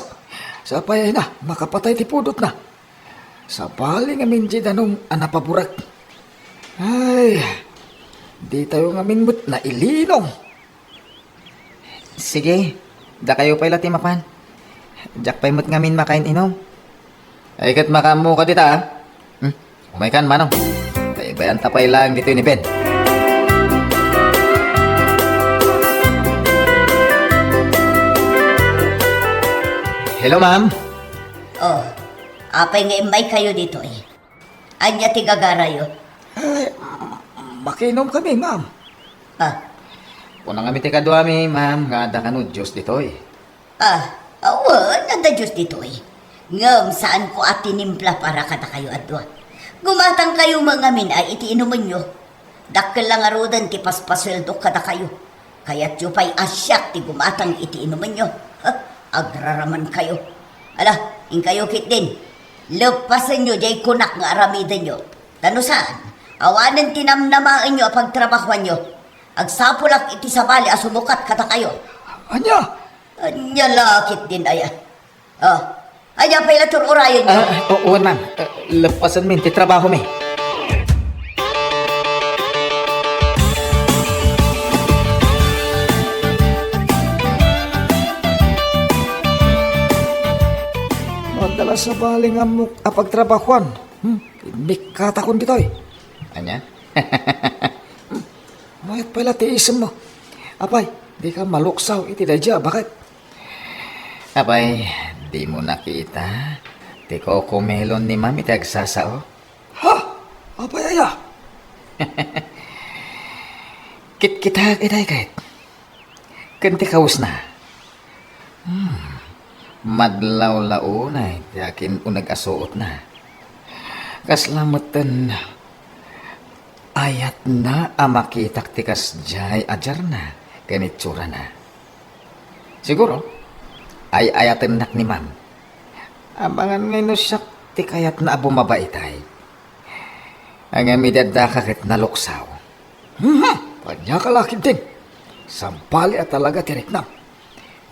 Sapay ay na, makapatay ti pudotna. Sabali ngamin di danum a napaburak. Ay, ditayo ngamin met nailinong. Sige, dakayo pay la ti mapan. Diak pay met ngamin makain-inum. Ay, ket makaammo ka dita, ah. Hmm? Umaykan, Manong. Kaibayan ta pay laeng ditoy ni Ben. Hello, ma'am. Oh, apay nga immaykayo ditoy? Ania ti gagarayo? Eh, makinom kami, ma'am. Ah. Kuna ngamin ti kaduami, ma'am, nga adda kano Dios ditoy. Ah, awan, adda Dios ditoy. Ngem saanko a tinimpla para kadakayo a dua. Gumatangkayo met ngamin a iti inumenyo. Dakkel la ngaruden ti paspasueldok kadakayo. Kayatyo pay a siak ti gumatang iti inumenyo? Ha, agraramankayo. Ala, inkayo ketdin. Leppasenyo diay kunak nga aramidenyo. Ta no saan, awanen ti namnamaenyo a pagtrabahuanyo. Agsapulak iti sabali a sumukat kadakayo. Ania? Ania la ketdin aya? Oh, ania pay la tur-urayenyo? Ah, o-, wen, ma'am. Eh, leppasenmin ti trabahomi. Adda la sabali nga ammok a pagtrabahuan. Hmm, immikkatakon ditoy. Ania? Hmm, mayat pay la ti isemmo. Apay, dika maluksaw iti daydiay a baket? Apay, dimo nakita ti kokomelon ni ma'am iti agsasao? Ha? Apay aya? Kitkitak iday ket. Ken ti kawesna. Hmm. Madlawlaw unay ti akin-uneg a suotna. Kasla metten ayatna a makitak ti kasdiay a diarna ken itsurana. Siguro, ay-ayatennak ni Ma'am. Amangan ngay no siak ti kayatna a bumaba itay. Ngem idi addaka ket naluksaw. Hmm, ania ka la ketdin? Sabali a talaga ti riknam.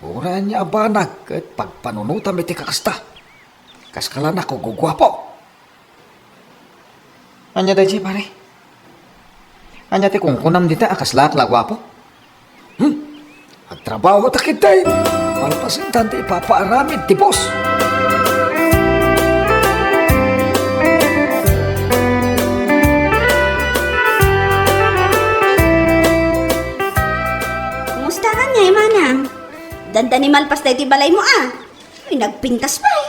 Uray ania a banag ket pagpanunotam iti kakasta. Kas kalanak ko guguapo. Ania daydiay, pare? Ania ti kunkunam dita a kaslaak la guapo? Hmm? Agtrabaho ta ketdi. Palpasentan ti ipapaaramid ti boss. Kumusta ka ngay, manang? Dandani malpas daytoy balaymo, a? Ay, nagpintas pay.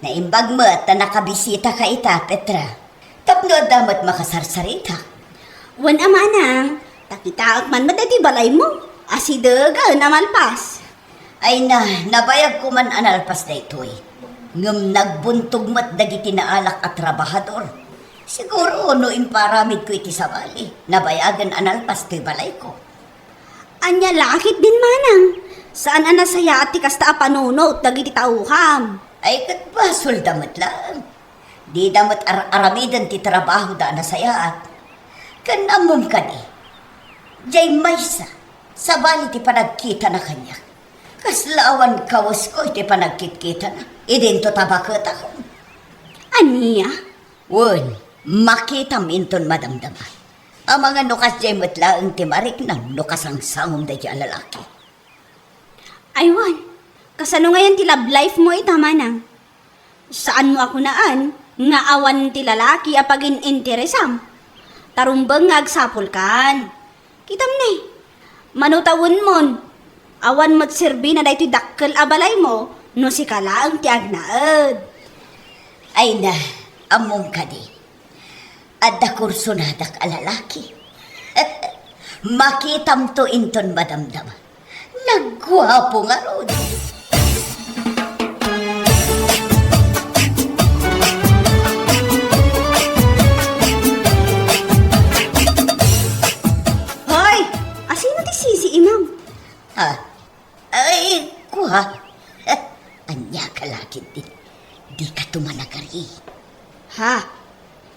Naimbag met ta nakabisitaka ita, Petra. Tapno adda met makasarsarita. Wen a, manang, ta kitaek man met daytoy balaymo. Asidegen a malpas. Ay na, nabayagko man a nalpas daytoy. Ngem nagbuntog met dagiti naalak a trabahador. Siguro no imparamidko iti sabali, nabayagen a nalpas toy balayko. Ania la ketdin, manang? Saan a nasayaat ti kasta a panunot dagiti taokam. Ay, ket basolda met laeng. Dida met ar-aramiden ti trabahoda a nasayaat. Ken ammom kadi, diay maysa, sabali ti panagkitana kaniak. Kasla awan kawesko iti panagkitkitana. Idinto ta baketakon. Ania? Wen, makitam inton madamdama. Amangan no kasdiay met laeng ti mariknam no kasangsangom daydiay a lalaki. Ay wen, kasano ngayen ti love life mo ita, manang? Saanmo a kunaan nga awan ti lalaki a pagin-interesam? Ta rumbeng nga agsapulkan. Kitam ne, mano tawenmon, awan met serbina daytoy dakkel a balaymo no sika laeng ti agnaed. Ay na, ammom kadi, adda kursonadak a lalaki. Makitamto inton madamdama. Nagguapo ngarud. Hoy! Asino ti sisiimam? Ah, ay, kua. Ania ka la ketdin? Dika tumanagari. Ha?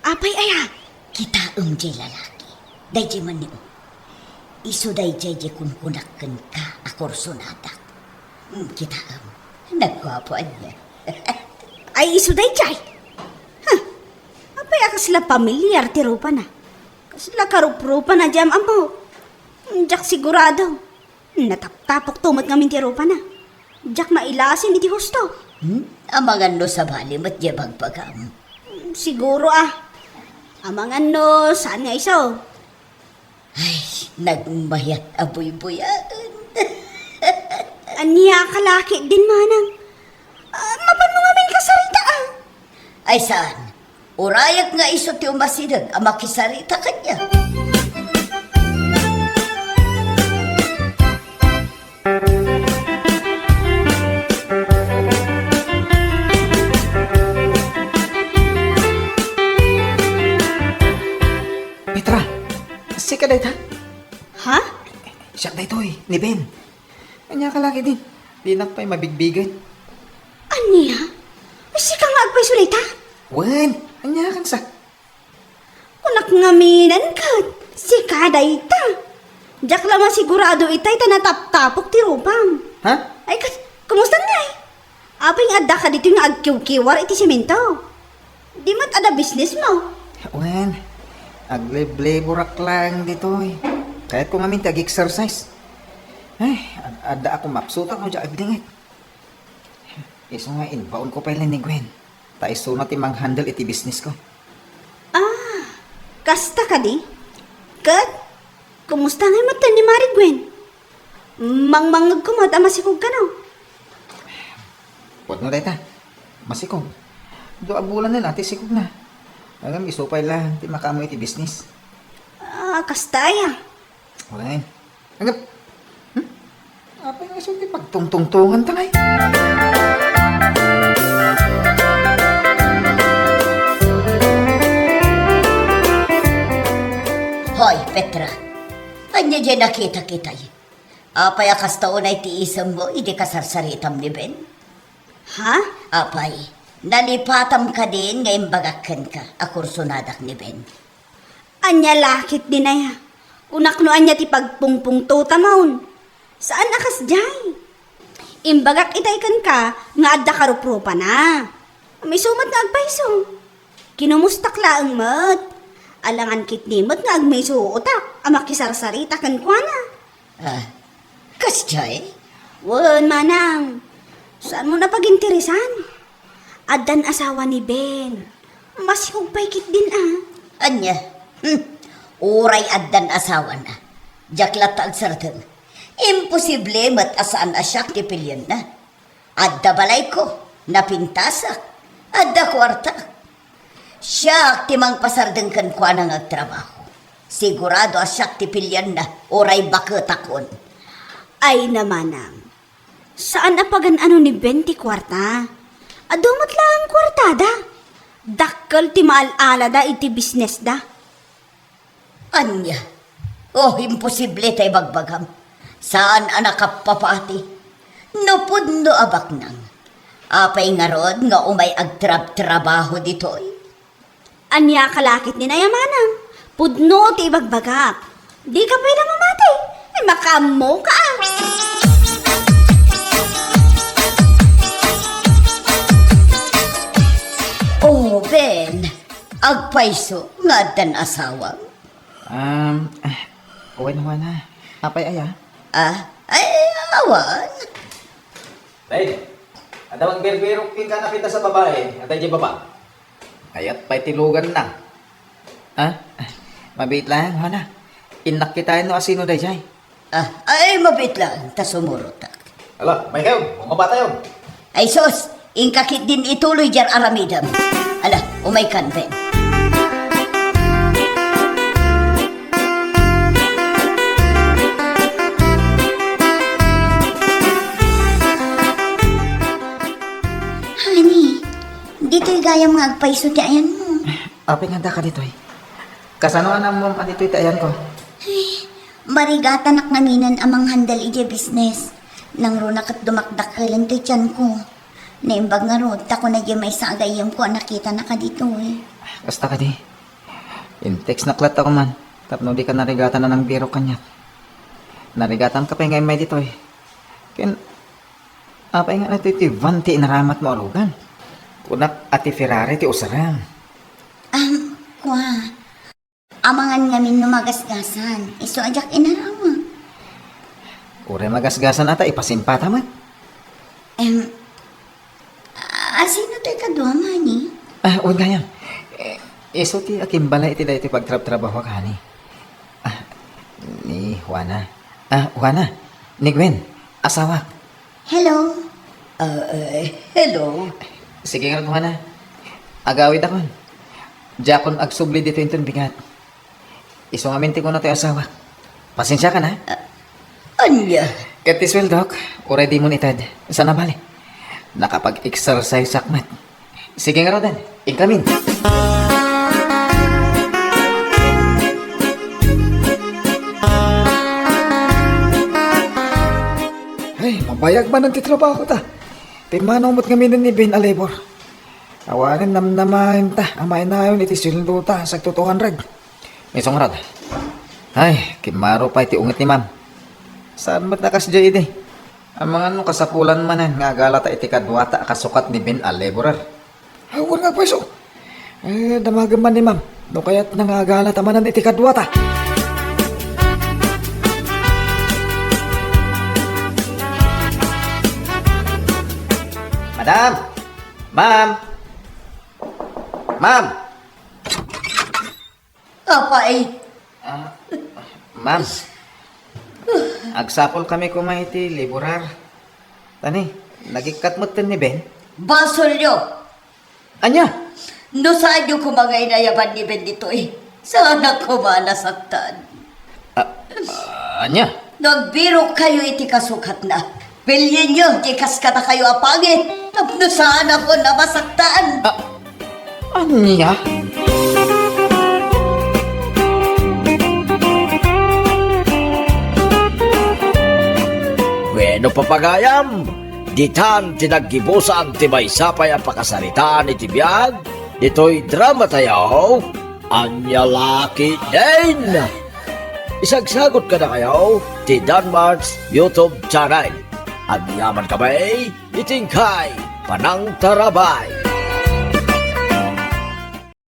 Apay aya? Kitaem diay lalaki. Daydiay man ni, o. Isu daydiay diay kunkunak kenka a kursonadak. Hmm, kitaem. Nagguapo ania. Ay, isu daydiay. Huh. Apay a kasla pamilyar ti rupana? Kasla karuprupana diay am-ammok? Diak sigurado. Nataptapokto met ngamin ti rupana. Diak mailasin iti husto. Hmm? Amangan no sabali met diay bagbagam. Siguro, a. Amangan no saan nga isu. Ay, nagmayat a buybuyaen. Ania ka la ketdin, manang? Ah, mapanmo ngamin kasarita, a. Ay, saan? Urayek nga isu ti umasideg a makisarita kaniak. Petra, sika dayta? Ha? Siak daytoy, ni Ben. Ania ka la ketdin? Dinak pay mabigbigen. Ania? Sika nga agpayso dayta? Wen, ania kansa? Kunak ngamin ket, sika dayta. Diak la masigurado itay ta nataptapok ti rupam. Ha? Ay, kas-, kumusta ngay? Apay nga addaka ditoy nga agkiwkiwar iti semento? Di met adda businessmo? Wen, aglibleburak laeng ditoy. Kayatko ngamin ti ag-exercise. Ay, ad-, adda a kumapsutak no diak agdingit. Isu nga, imbaonko pay laeng ni Gwen. Ta isuna ti manghandle iti businessko. Ah, kasta kadi? Ket, kumusta ngay met ni Mari Gwen? Mangmangngegko met a masikog kano? Pudno dayta. Masikog. Dua a bulan na la ti sikogna. Ngem isu pay laeng ti makaammo iti business. Ah, kasta aya? Wen. Agap-, hmm? Apay nga isu ti pagtungtungtunganta ngay? Petra, ania diay nakita, kitay? Apay a kasta unay ti isemmo idi kasarsaritam ni Ben? Ha? Apay, nalipatam kadin nga imbagak kenka a kursonadak ni Ben? Ania la ketdin aya? Kunak no ania ti pagpungpungtotam. Saan a kasdiay. Imbagak itay kenka nga adda karuprupana. Maysa met nga agpayso. Kinumustak laeng met. Alangan ketdi met nga agmaysuotak a makisarsarita kenkuana. Ah, kasdiay? Wen, manang. Saanmo a paginteresan? Addan asawa ni Ben. Masihog pay ketdin a. Ania? Hmm. Uray addan asawana. Diak latta agsardeng. Imposible met a saan a siak ti pilienna. Adda balayko, napintasak, adda kuartak. Siak ti mangpasardeng kenkuana nga agtrabaho. Sigurado a siak ti pilienna, uray baketakon. Ay, manang. Saan a pagan-ano ni Ben ti kuarta. Adu met laeng kuartada. Dakkel ti maal-alada iti bisnesda. Ania? Oh, imposible ta ibagbagam. Saan a nakapapati. No pudno a baknang. Apay ngarud nga umay agtrabtrabaho ditoy? Ania ka la ketdin aya, manang? Pudno ti ibagbagak. Dika pay la mamati. Ay, makaammoka a. Oh, Ben. Agpayso nga addan asawam? Um, ah, wen, Juana. Apay aya? Ah, ay, awan. Ay, adda mangbirbirok kenka a nakita sa babae, adda idiay baba. Kayat pay ti luganna. Ah, mabiit laeng, Juana. Innak kitaen no asino daydiay. Ah, ay, mabiit laeng, ta sumurotak. Ala, umaykayon, bumabatayon. Ay sus, inka ketdin ituloy diay aramidem. Ala, umaykan, Ben. Honey, ditoy gayam nga agpayso ti ayanmo. Apay nga addaka ditoy? Kasano a naammoam a ditoy ti ayanko? Ay, marigatanak ngamin a manghandle idiay bisnes. Nangruna ket dumakdakkelen toy tianko. Naimbag ngarud ta kuna diay maysa a gayyemko a nakitanaka ditoy. Kasta kadi. Intextnak latta koma tapno dika narigatan a nangbirok kaniak. Narigatanka pay nga immay ditoy. Ken, apay nga daytoy ti van ti inaramatmo a lugan? Kunak a ti Ferrari ti usarem. Am, kua. Amangan ngamin no magasgasan. Isu a diak inaramat. Uray magasgasan a ta ipasimpata met. Em, asino toy kaduam, honey? Ah, wen gayam. Eh, isu ti akimbalay iti daytoy pagtrabtrabahoak, honey. Ah, ni Juana. Ah, Juana. Ni Gwen. Asawak. Hello. Ah, eh, hello. Sige nga, Juana. Agawidakon. Diakon agsubli ditoy inton bigat. Isu ngamin ti kuna toy asawak. Pasensiakan, ha? Ah, ania? Ket ti sueldok, uray dimon ited. Saan a bale. Nakapag-exerciseak met. Sige ngarud, inkamin. Ay, mabayag manen ti trabahota. Pimmanaw met ngamin ni Ben a labor. Awanen namnamaenta a mainayon iti sueldota, sagto two hundred. Isu ngarud. Ay, kimmaro pay ti unget ni Ma'am. Saan met a kasdiay idi? Amangan no kasapulan manen nga agalata iti kaduata a kasukat ni Ben a laborer. Awan nga agpayso. Eh, damagem man ni Ma'am. No kayatna nga agalata manen iti kaduata. Madam! Ma'am! Ma'am! Apay. Ah, ma'am. Agsapulkami koma iti laborer. Tani, nagikkat metten ni Ben. Basolyo! Ania? No saanyo koma nga inayaban ni Ben ditoy, saanak koma a nasaktan. Ah, ania? No agbirokkayo iti kasukatna, pilienyo ti kas kadakayo a pangit tapno saanakon a masaktan. Ah, ania? No papagayam, ditan ti naggibusan ti maysa pay a pakasaritaan iti biag ditoy drama tayo, Ania La Ketdin. Isagsagut kadakayo ti Danmart's YouTube channel. Agyaman kami iti inkay panangtarabay.